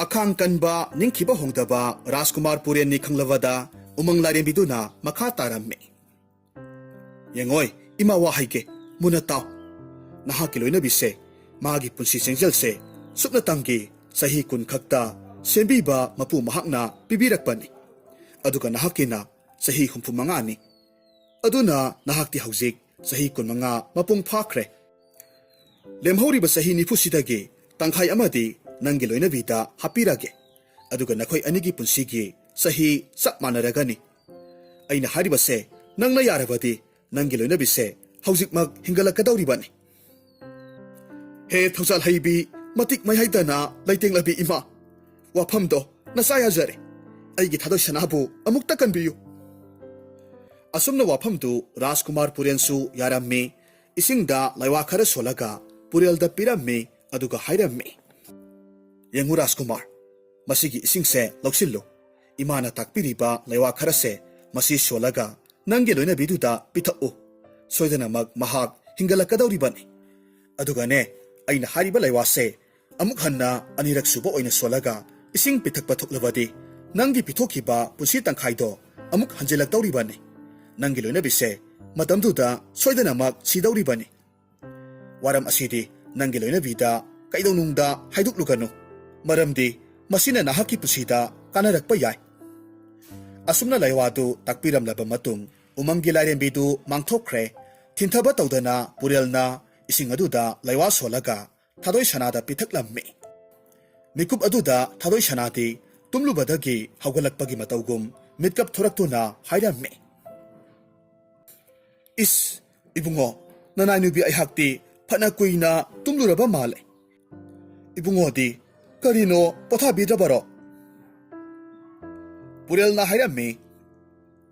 ꯑꯈꯥꯡ ꯀꯟꯕ ꯅꯤꯡꯈꯤꯕ ꯍꯣꯡꯗꯕ ꯔꯥꯖꯀꯨꯃꯥꯔ ꯄꯨꯔꯦꯟꯅꯤ ꯈꯪꯂꯕꯗ ꯎꯃꯪ ꯂꯥꯏꯔꯦꯝꯕꯤꯗꯨꯅ ꯃꯈꯥ ꯇꯥꯔꯝꯃꯤ꯫ ꯌꯦꯡꯉꯣꯏ, ꯏꯃꯥ ꯋꯥ ꯍꯥꯏꯒꯦ, ꯃꯨꯟꯅ ꯇꯥꯎ꯫ ꯅꯍꯥꯛꯀꯤ ꯂꯣꯏꯅꯕꯤꯁꯦ, ꯃꯥꯒꯤ ꯄꯨꯟꯁꯤ ꯆꯦꯡꯖꯦꯜꯁꯦ ꯁꯨꯞꯅꯇꯪꯒꯤ ꯆꯍꯤ ꯀꯨꯟ ꯈꯛꯇ ꯁꯦꯝꯕꯤꯕ ꯃꯄꯨ ꯃꯍꯥꯛꯅ ꯄꯤꯕꯤꯔꯛꯄꯅꯤ꯫ ꯑꯗꯨꯒ ꯅꯍꯥꯛꯀꯤꯅ ꯆꯍꯤ ꯍꯨꯝꯐꯨ ꯃꯉꯥꯅꯤ꯫ ꯑꯗꯨꯅ ꯅꯍꯥꯛꯇꯤ ꯍꯧꯖꯤꯛ ꯆꯍꯤ ꯀꯨꯟꯃꯉꯥ ꯃꯄꯨꯡ ꯐꯥꯈ꯭ꯔꯦ꯫ ꯂꯦꯝꯍꯧꯔꯤꯕ ꯆꯍꯤ ꯅꯤꯐꯨꯁꯤꯗꯒꯤ ꯇꯪꯈꯥꯏ ꯑꯃꯗꯤ ꯅꯪꯒꯤ ꯂꯣꯏꯅꯕꯤꯗ ꯍꯥꯞꯄꯤꯔꯒꯦ꯫ ꯑꯗꯨꯒ ꯅꯈꯣꯏ ꯑꯅꯤꯒꯤ ꯄꯨꯟꯁꯤꯒꯤ ꯆꯍꯤ ꯆꯞ ꯃꯥꯟꯅꯔꯒꯅꯤ꯫ ꯑꯩꯅ ꯍꯥꯏꯔꯤꯕꯁꯦ ꯅꯪꯅ ꯌꯥꯔꯕꯗꯤ ꯅꯪꯒꯤ ꯂꯣꯏꯅꯕꯤꯁꯦ ꯍꯧꯖꯤꯛꯃꯛ ꯍꯤꯡꯒꯠꯂꯛꯀꯗꯧꯔꯤꯕꯅꯤ꯫ ꯍꯦ ꯊꯧꯖꯥꯜ ꯍꯩꯕꯤ, ꯃꯇꯤꯛ ꯃꯩ ꯍꯩꯗꯅ ꯂꯩꯇꯦꯡꯂꯕꯤ ꯏꯃꯥ, ꯋꯥꯐꯝꯗꯣ ꯅꯆꯥ ꯌꯥꯖꯔꯦ꯫ ꯑꯩꯒꯤ ꯊꯥꯗꯣꯏ ꯁꯅꯥꯕꯨ ꯑꯃꯨꯛꯇ ꯀꯟꯕꯤꯌꯨ꯫ ꯑꯁꯨꯝꯅ ꯋꯥꯐꯝꯗꯨ ꯔꯥꯖꯀꯨꯃꯥꯔ ꯄꯨꯔꯦꯜꯁꯨ ꯌꯥꯔꯝꯃꯤ꯫ ꯏꯁꯤꯡꯗ ꯂꯥꯏꯋꯥ ꯈꯔ ꯁꯣꯜꯂꯒ ꯄꯨꯔꯦꯜꯗ ꯄꯤꯔꯝꯃꯤ, ꯑꯗꯨꯒ ꯍꯥꯏꯔꯝꯃꯤ, ꯌꯦꯡꯉꯨ ꯔꯥꯖꯀꯨꯃꯥꯔ, ꯃꯁꯤꯒꯤ ꯏꯁꯤꯡꯁꯦ ꯂꯧꯁꯤꯜꯂꯨ꯫ ꯏꯃꯥꯅ ꯇꯥꯛꯄꯤꯔꯤꯕ ꯂꯥꯏꯋꯥ ꯈꯔꯁꯦ ꯃꯁꯤ ꯁꯣꯜꯂꯒ ꯅꯪꯒꯤ ꯂꯣꯏꯅꯕꯤꯗꯨꯗ ꯄꯤꯊꯛꯎ꯫ ꯁꯣꯏꯗꯅꯃꯛ ꯃꯍꯥꯛ ꯍꯤꯡꯒꯠꯂꯛꯀꯗꯧꯔꯤꯕꯅꯤ꯫ ꯑꯗꯨꯒꯅꯦ, ꯑꯩꯅ ꯍꯥꯏꯔꯤꯕ ꯂꯥꯏꯋꯥꯁꯦ ꯑꯃꯨꯛ ꯍꯟꯅ ꯑꯅꯤꯔꯛ ꯁꯨꯕ ꯑꯣꯏꯅ ꯁꯣꯜꯂꯒ ꯏꯁꯤꯡ ꯄꯤꯊꯛꯄ ꯊꯣꯛꯂꯕꯗꯤ ꯅꯪꯒꯤ ꯄꯤꯊꯣꯛꯈꯤꯕ ꯄꯨꯟꯁꯤ ꯇꯪꯈꯥꯏꯗꯣ ꯑꯃꯨꯛ ꯍꯟꯖꯤꯜꯂꯛꯇꯧꯔꯤꯕꯅꯤ꯫ ꯅꯪꯒꯤ ꯂꯣꯏꯅꯕꯤꯁꯦ ꯃꯇꯝꯗꯨꯗ ꯁꯣꯏꯗꯅꯃꯛ ꯁꯤꯗꯧꯔꯤꯕꯅꯤ꯫ ꯋꯥꯔꯝ ꯑꯁꯤꯗꯤ ꯅꯪꯒꯤ ꯂꯣꯏꯅꯕꯤꯗ ꯀꯩꯗꯧꯅꯨꯡꯗ ꯍꯥꯏꯗꯣꯛꯂꯨꯒꯅꯨ, ꯃꯔꯝꯗꯤ ꯃꯁꯤꯅ ꯅꯍꯥꯛꯀꯤ ꯄꯨꯟꯁꯤꯗ ꯀꯥꯟꯅꯔꯛꯄ ꯌꯥꯏ꯫ ꯑꯁꯨꯝꯅ ꯂꯥꯏꯋꯥꯗꯨ ꯇꯥꯛꯄꯤꯔꯝꯂꯕ ꯃꯇꯨꯡ ꯎꯃꯪꯒꯤ ꯂꯥꯏꯔꯦꯝꯕꯤꯗꯨ ꯃꯥꯡꯊꯣꯛꯈ꯭ꯔꯦ꯫ ꯊꯤꯟꯊꯕ ꯇꯧꯗꯅ ꯄꯨꯔꯦꯜꯅ ꯏꯁꯤꯡ ꯑꯗꯨꯗ ꯂꯩꯋꯥ ꯁꯣꯜꯂꯒ ꯊꯥꯗꯣꯏ ꯁꯅꯥꯗ ꯄꯤꯊꯛꯂꯝꯃꯤ꯫ ꯃꯤꯀꯨꯞ ꯑꯗꯨꯗ ꯊꯥꯗꯣꯏ ꯁꯅꯥꯗꯤ ꯇꯨꯝꯂꯨꯕꯗꯒꯤ ꯍꯧꯒꯠꯂꯛꯄꯒꯤ ꯃꯇꯧꯒꯨꯝ ꯃꯤꯠꯀꯞ ꯊꯣꯔꯛꯇꯨꯅ ꯍꯥꯏꯔꯝꯃꯤ, "ꯏꯁ, ꯏꯕꯨꯡꯉꯣ, ꯅꯅꯥꯏ ꯅꯨꯄꯤ ꯑꯩꯍꯥꯛꯇꯤ ꯐꯅ ꯀꯨꯏꯅ ꯇꯨꯝꯂꯨꯔꯕ ꯃꯥꯜꯂꯦ꯫ ꯏꯕꯨꯡꯉꯣꯗꯤ ꯀꯔꯤꯅꯣ ꯄꯣꯊꯥꯕꯤꯗ꯭ꯔꯕꯔꯣ?" ꯄꯨꯔꯦꯜꯅ ꯍꯥꯏꯔꯝꯃꯤ,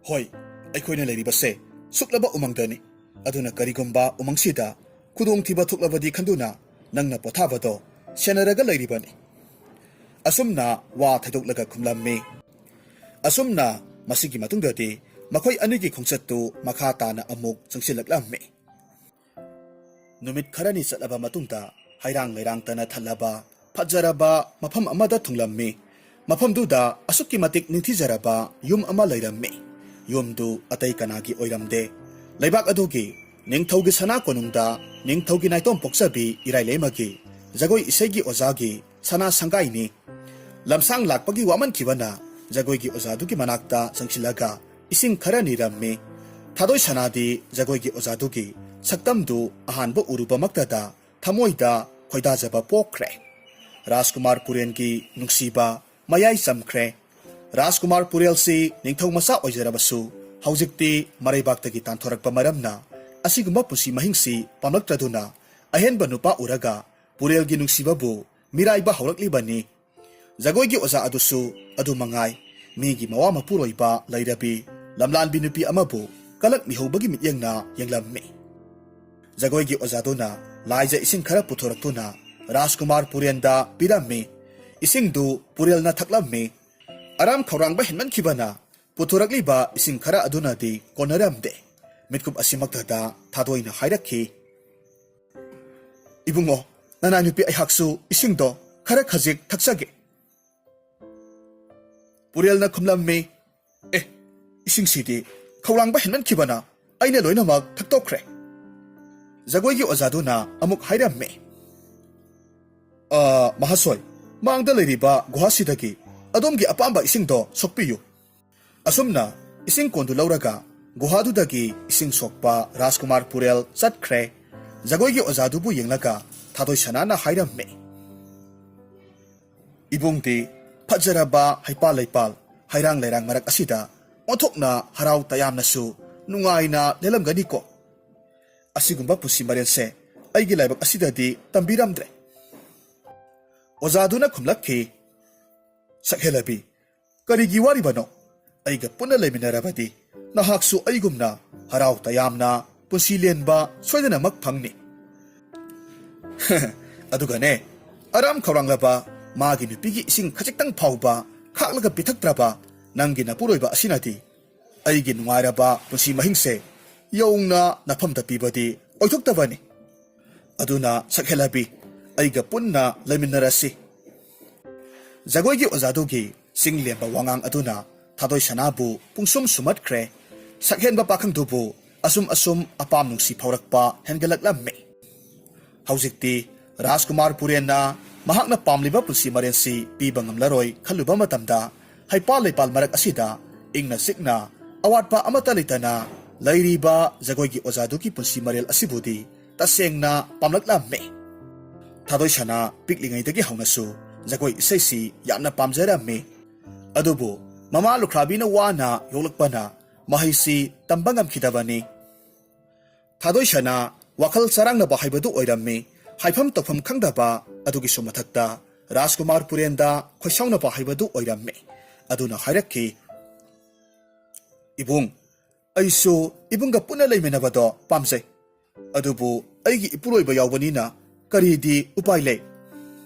"ꯍꯣꯏ, ꯑꯩꯈꯣꯏꯅ ꯂꯩꯔꯤꯕꯁꯦ ꯁꯨꯛꯂꯕ ꯎꯃꯪꯗꯅꯤ꯫ ꯑꯗꯨꯅ ꯀꯔꯤꯒꯨꯝꯕ ꯎꯃꯪꯁꯤꯗ ꯈꯨꯗꯣꯡꯊꯤꯕ ꯊꯣꯛꯂꯕꯗꯤ ꯈꯟꯗꯨꯅ ꯅꯪꯅ ꯄꯣꯊꯥꯕꯗꯣ ꯁꯦꯟꯅꯔꯒ ꯂꯩꯔꯤꯕꯅꯤ꯫" ꯑꯁꯨꯝꯅ ꯋꯥ ꯊꯩꯗꯣꯛꯂꯒ ꯈꯨꯝꯂꯝꯃꯤ꯫ ꯑꯁꯨꯝꯅ ꯃꯁꯤꯒꯤ ꯃꯇꯨꯡꯗꯗꯤ ꯃꯈꯣꯏ ꯑꯅꯤꯒꯤ ꯈꯣꯡꯆꯠꯇꯨ ꯃꯈꯥ ꯇꯥꯅ ꯑꯃꯨꯛ ꯆꯪꯁꯤꯜꯂꯛꯂꯝꯃꯤ꯫ ꯅꯨꯃꯤꯠ ꯈꯔꯅꯤ ꯆꯠꯂꯕ ꯃꯇꯨꯡꯗ ꯍꯩꯔꯥꯡ ꯂꯩꯔꯥꯡꯇꯅ ꯊꯜꯂꯕ ꯐꯖꯔꯕ ꯃꯐꯝ ꯑꯃꯗ ꯊꯨꯡꯂꯝꯃꯤ꯫ ꯃꯐꯝꯗꯨꯗ ꯑꯁꯨꯛꯀꯤ ꯃꯇꯤꯛ ꯅꯤꯡꯊꯤꯖꯔꯕ ꯌꯨꯝ ꯑꯃ ꯂꯩꯔꯝꯃꯤ꯫ ꯌꯨꯝꯗꯨ ꯑꯇꯩ ꯀꯅꯥꯒꯤ ꯑꯣꯏꯔꯝꯗꯦ꯫ ꯂꯩꯕꯥꯛ ꯑꯗꯨꯒꯤ ꯅꯤꯡꯊꯧꯒꯤ ꯁꯅꯥ ꯀꯣꯅꯨꯡꯗ ꯅꯤꯡꯊꯧꯒꯤ ꯅꯥꯏꯇꯣꯝ ꯄꯣꯛꯆꯕꯤ ꯏꯔꯥꯏ ꯂꯩꯃꯒꯤ ꯖꯒꯣꯏ ꯏꯁꯩꯒꯤ ꯑꯣꯖꯥꯒꯤ ꯁꯅꯥ ꯁꯪꯒꯥꯏꯅꯤ꯫ ꯂꯝꯁꯥꯡ ꯂꯥꯛꯄꯒꯤ ꯋꯥꯃꯟꯈꯤꯕꯅ ꯖꯒꯣꯏꯒꯤ ꯑꯣꯖꯥꯗꯨꯒꯤ ꯃꯅꯥꯛꯇ ꯆꯪꯁꯤꯜꯂꯒ ꯏꯁꯤꯡ ꯈꯔ ꯅꯤꯔꯝꯃꯤ꯫ ꯊꯥꯗꯣꯏ ꯁꯅꯥꯗꯤ ꯖꯒꯣꯏꯒꯤ ꯑꯣꯖꯥꯗꯨꯒꯤ ꯁꯛꯇꯝꯗꯨ ꯑꯍꯥꯟꯕ ꯎꯔꯨꯕꯃꯛꯇꯗ ꯊꯃꯣꯏꯗ ꯈꯣꯏꯗꯥꯖꯕ ꯄꯣꯛꯈ꯭ꯔꯦ꯫ ꯔꯥꯖꯀꯨꯃꯥꯔ ꯄꯨꯔꯦꯟꯒꯤ ꯅꯨꯡꯁꯤꯕ ꯃꯌꯥꯏ ꯆꯝꯈ꯭ꯔꯦ꯫ ꯔꯥꯖꯀꯨꯃꯥꯔ ꯄꯨꯔꯦꯜꯁꯤ ꯅꯤꯡꯊꯧ ꯃꯆꯥ ꯑꯣꯏꯖꯔꯕꯁꯨ ꯍꯧꯖꯤꯛꯇꯤ ꯃꯔꯩꯕꯥꯛꯇꯒꯤ ꯇꯥꯟꯊꯣꯔꯛꯄ ꯃꯔꯝꯅ ꯑꯁꯤꯒꯨꯝꯕ ꯄꯨꯟꯁꯤ ꯃꯍꯤꯡꯁꯤ ꯄꯥꯝꯂꯛꯇ꯭ꯔꯗꯨꯅ ꯑꯍꯦꯟꯕ ꯅꯨꯄꯥ ꯎꯔꯒ ꯄꯨꯔꯦꯜꯒꯤ ꯅꯨꯡꯁꯤꯕꯕꯨ ꯃꯤꯔꯥꯏꯕ ꯍꯧꯔꯛꯂꯤꯕꯅꯤ꯫ ꯖꯒꯣꯏꯒꯤ ꯑꯣꯖꯥ ꯑꯗꯨꯁꯨ ꯑꯗꯨ ꯃꯉꯥꯏ꯫ ꯃꯤꯒꯤ ꯃꯋꯥ ꯃꯄꯨꯔꯣꯏꯕ ꯂꯩꯔꯕꯤ ꯂꯝꯂꯥꯟꯕꯤ ꯅꯨꯄꯤ ꯑꯃꯕꯨ ꯀꯂꯛ ꯃꯤꯍꯧꯕꯒꯤ ꯃꯤꯠꯌꯦꯡꯅ ꯌꯦꯡꯂꯝꯃꯤ꯫ ꯖꯒꯣꯏꯒꯤ ꯑꯣꯖꯥꯗꯨꯅ ꯂꯥꯏꯖ ꯏꯁꯤꯡ ꯈꯔ ꯄꯨꯊꯣꯔꯛꯇꯨꯅ ꯔꯥꯖꯀꯨꯃꯥꯔ ꯄꯨꯔꯦꯟꯗ ꯄꯤꯔꯝꯃꯤ꯫ ꯏꯁꯤꯡꯗꯨ ꯄꯨꯔꯦꯜꯅ ꯊꯛꯂꯝꯃꯤ꯫ ꯑꯔꯥꯝ ꯈꯧꯔꯥꯡꯕ ꯍꯦꯟꯃꯟꯈꯤꯕꯅ ꯄꯨꯊꯣꯔꯛꯂꯤꯕ ꯏꯁꯤꯡ ꯈꯔ ꯑꯗꯨꯅꯗꯤ ꯀꯣꯟꯅꯔꯝꯗꯦ꯫ ꯃꯤꯠꯀꯨꯞ ꯑꯁꯤꯃꯛꯇꯗ ꯊꯥꯗꯣꯏꯅ ꯍꯥꯏꯔꯛꯈꯤ, "ꯏꯕꯨꯡꯉꯣ, ꯅꯅꯥꯏ ꯅꯨꯄꯤ ꯑꯩꯍꯥꯛꯁꯨ ꯏꯁꯤꯡꯗꯣ ꯈꯔ ꯈꯖꯤꯛ ꯊꯛꯆꯒꯦ꯫" ꯄꯨꯔꯦꯜꯅ ꯈꯨꯝꯂꯝꯃꯤ, "ꯑꯦ, ꯏꯁꯤꯡꯁꯤꯗꯤ ꯈꯧꯔꯥꯡꯕ ꯍꯦꯟꯃꯟꯈꯤꯕꯅ ꯑꯩꯅ ꯂꯣꯏꯅꯃꯛ ꯊꯛꯇꯣꯛꯈ꯭ꯔꯦ꯫" ꯖꯒꯣꯏꯒꯤ ꯑꯣꯖꯥꯗꯨꯅ ꯑꯃꯨꯛ ꯍꯥꯏꯔꯝꯃꯤ, "ꯑ, ꯃꯍꯥꯁꯣꯏ, ꯃꯥꯡꯗ ꯂꯩꯔꯤꯕ ꯒꯨꯍꯥꯁꯤꯗꯒꯤ ꯑꯗꯣꯝꯒꯤ ꯑꯄꯥꯝꯕ ꯏꯁꯤꯡꯗꯣ ꯁꯣꯛꯄꯤꯌꯨ꯫" ꯑꯁꯨꯝꯅ ꯏꯁꯤꯡ ꯀꯣꯟꯗꯨ ꯂꯧꯔꯒ ꯒꯨꯍꯥꯗꯨꯗꯒꯤ ꯏꯁꯤꯡ ꯁꯣꯛꯄ ꯔꯥꯖꯀꯨꯃꯥꯔ ꯄꯨꯔꯦꯜ ꯆꯠꯈ꯭ꯔꯦ꯫ ꯖꯒꯣꯏꯒꯤ ꯑꯣꯖꯥꯗꯨꯕꯨ ꯌꯦꯡꯂꯒ ꯊꯥꯗꯣꯏ ꯁꯅꯥꯅ ꯍꯥꯏꯔꯝꯃꯤ, "ꯏꯕꯨꯡꯗꯤ ꯐꯖꯔꯕ ꯍꯩꯄꯥꯜ ꯂꯩꯄꯥꯜ, ꯍꯩꯔꯥꯡ ꯂꯩꯔꯥꯡ ꯃꯔꯛ ꯑꯁꯤꯗ ꯑꯣꯟꯊꯣꯛꯅ ꯍꯔꯥꯎ ꯇꯌꯥꯝꯅꯁꯨ ꯅꯨꯡꯉꯥꯏꯅ ꯂꯦꯜꯂꯝꯒꯅꯤꯀꯣ꯫ ꯑꯁꯤꯒꯨꯝꯕ ꯄꯨꯟꯁꯤ ꯃꯔꯦꯜꯁꯦ ꯑꯩꯒꯤ ꯂꯥꯏꯕꯛ ꯑꯁꯤꯗꯗꯤ ꯇꯝꯕꯤꯔꯝꯗ꯭ꯔꯦ"꯫ ꯑꯣꯖꯥꯗꯨꯅ ꯈꯨꯝꯂꯛꯈꯤ, "ꯁꯛꯍꯦꯜꯂꯕꯤ, ꯀꯔꯤꯒꯤ ꯋꯥꯔꯤꯕꯅꯣ? ꯑꯩꯒ ꯄꯨꯟꯅ ꯂꯩꯃꯤꯟꯅꯔꯕꯗꯤ ꯅꯍꯥꯛꯁꯨ ꯑꯩꯒꯨꯝꯅ ꯍꯔꯥꯎ ꯇꯌꯥꯝꯅ ꯄꯨꯟꯁꯤ ꯂꯦꯟꯕ ꯁꯣꯏꯗꯅꯃꯛ ꯐꯪꯅꯤ꯫ ꯑꯗꯨꯒꯅꯦ, ꯑꯔꯥꯝ ꯈꯧꯔꯥꯡꯂꯕ ꯃꯥꯒꯤ ꯅꯨꯄꯤꯒꯤ ꯏꯁꯤꯡ ꯈꯖꯤꯛꯇꯪ ꯐꯥꯎꯕ ꯈꯥꯛꯂꯒ ꯄꯤꯊꯛꯇ꯭ꯔꯕ ꯅꯪꯒꯤ ꯅꯄꯨꯔꯣꯏꯕ ꯑꯁꯤꯅꯗꯤ ꯑꯩꯒꯤ ꯅꯨꯡꯉꯥꯏꯔꯕ ꯄꯨꯟꯁꯤ ꯃꯍꯤꯡꯁꯦ ꯌꯧꯅ ꯅꯐꯝꯗ ꯄꯤꯕꯗꯤ ꯑꯣꯏꯊꯣꯛꯇꯕꯅꯤ꯫ ꯑꯗꯨꯅ ꯁꯛꯍꯦꯜꯂꯕꯤ, ꯑꯩꯒ ꯄꯨꯟꯅ ꯂꯩꯃꯤꯟꯅꯔꯁꯤ"꯫ ꯖꯒꯣꯏꯒꯤ ꯑꯣꯖꯥꯗꯨꯒꯤ ꯆꯤꯡ ꯂꯦꯝꯕ ꯋꯥꯉꯥꯡ ꯑꯗꯨꯅ ꯊꯥꯗꯣꯏ ꯁꯅꯥꯕꯨ ꯄꯨꯡꯁꯨꯝ ꯁꯨꯝꯍꯠꯈ꯭ꯔꯦ꯫ ꯁꯛꯍꯦꯟꯕ ꯄꯥꯈꯪꯗꯨꯕꯨ ꯑꯁꯨꯝ ꯑꯁꯨꯝ ꯑꯄꯥꯝ ꯅꯨꯡꯁꯤ ꯐꯥꯎꯔꯛꯄ ꯍꯦꯟꯒꯠꯂꯛꯂꯝꯃꯤ꯫ ꯍꯧꯖꯤꯛꯇꯤ ꯔꯥꯖꯀꯨꯃꯥꯔ ꯄꯨꯔꯦꯟꯅ ꯃꯍꯥꯛꯅ ꯄꯥꯝꯂꯤꯕ ꯄꯨꯟꯁꯤ ꯃꯔꯦꯜꯁꯤ ꯄꯤꯕ ꯉꯝꯂꯔꯣꯏ ꯈꯜꯂꯨꯕ ꯃꯇꯝꯗ, ꯍꯩꯄꯥꯜ ꯂꯩꯄꯥꯜ ꯃꯔꯛ ꯑꯁꯤꯗ ꯏꯪꯅ ꯆꯤꯛꯅ ꯑꯋꯥꯠꯄ ꯑꯃꯠꯇ ꯂꯩꯇꯅ ꯂꯩꯔꯤꯕ ꯖꯒꯣꯏꯒꯤ ꯑꯣꯖꯥꯗꯨꯒꯤ ꯄꯨꯟꯁꯤ ꯃꯔꯦꯜ ꯑꯁꯤꯕꯨꯗꯤ ꯇꯁꯦꯡꯅ ꯄꯥꯝꯂꯛꯂꯝꯃꯤ꯫ ꯊꯥꯗꯣꯏ ꯁꯅꯥ ꯄꯤꯛꯂꯤꯉꯩꯗꯒꯤ ꯍꯧꯅꯁꯨ ꯖꯒꯣꯏ ꯏꯁꯩꯁꯤ ꯌꯥꯝꯅ ꯄꯥꯝꯖꯔꯝꯃꯤ꯫ ꯑꯗꯨꯕꯨ ꯃꯃꯥ ꯂꯨꯈ꯭ꯔꯥꯕꯤꯅ ꯋꯥꯅ ꯌꯣꯛꯂꯛꯄꯅ ꯃꯍꯩꯁꯤ ꯇꯝꯕ ꯉꯝꯈꯤꯗꯕꯅꯤ꯫ ꯊꯥꯗꯣꯏ ꯁꯅꯥ ꯋꯥꯈꯜ ꯆꯔꯥꯡꯅꯕ ꯍꯥꯏꯕꯗꯨ ꯑꯣꯏꯔꯝꯃꯤ꯫ ꯍꯥꯏꯐꯝ ꯇꯧꯐꯝ ꯈꯪꯗꯕ ꯑꯗꯨꯒꯤꯁꯨ ꯃꯊꯛꯇ ꯔꯥꯖꯀꯨꯃꯥꯔ ꯄꯨꯔꯦꯟꯗ ꯈꯣꯏꯁꯥꯎꯅꯕ ꯍꯥꯏꯕꯗꯨ ꯑꯣꯏꯔꯝꯃꯤ꯫ ꯑꯗꯨꯅ ꯍꯥꯏꯔꯛꯈꯤ, "ꯏꯕꯨꯡ, ꯑꯩꯁꯨ ꯏꯕꯨꯡꯒ ꯄꯨꯟꯅ ꯂꯩꯃꯤꯟꯅꯕꯗꯣ ꯄꯥꯝꯖꯩ꯫ ꯑꯗꯨꯕꯨ ꯑꯩꯒꯤ ꯏꯄꯨꯔꯣꯏꯕ ꯌꯥꯎꯕꯅꯤꯅ ꯀꯔꯤꯗꯤ ꯎꯄꯥꯏ ꯂꯩ?"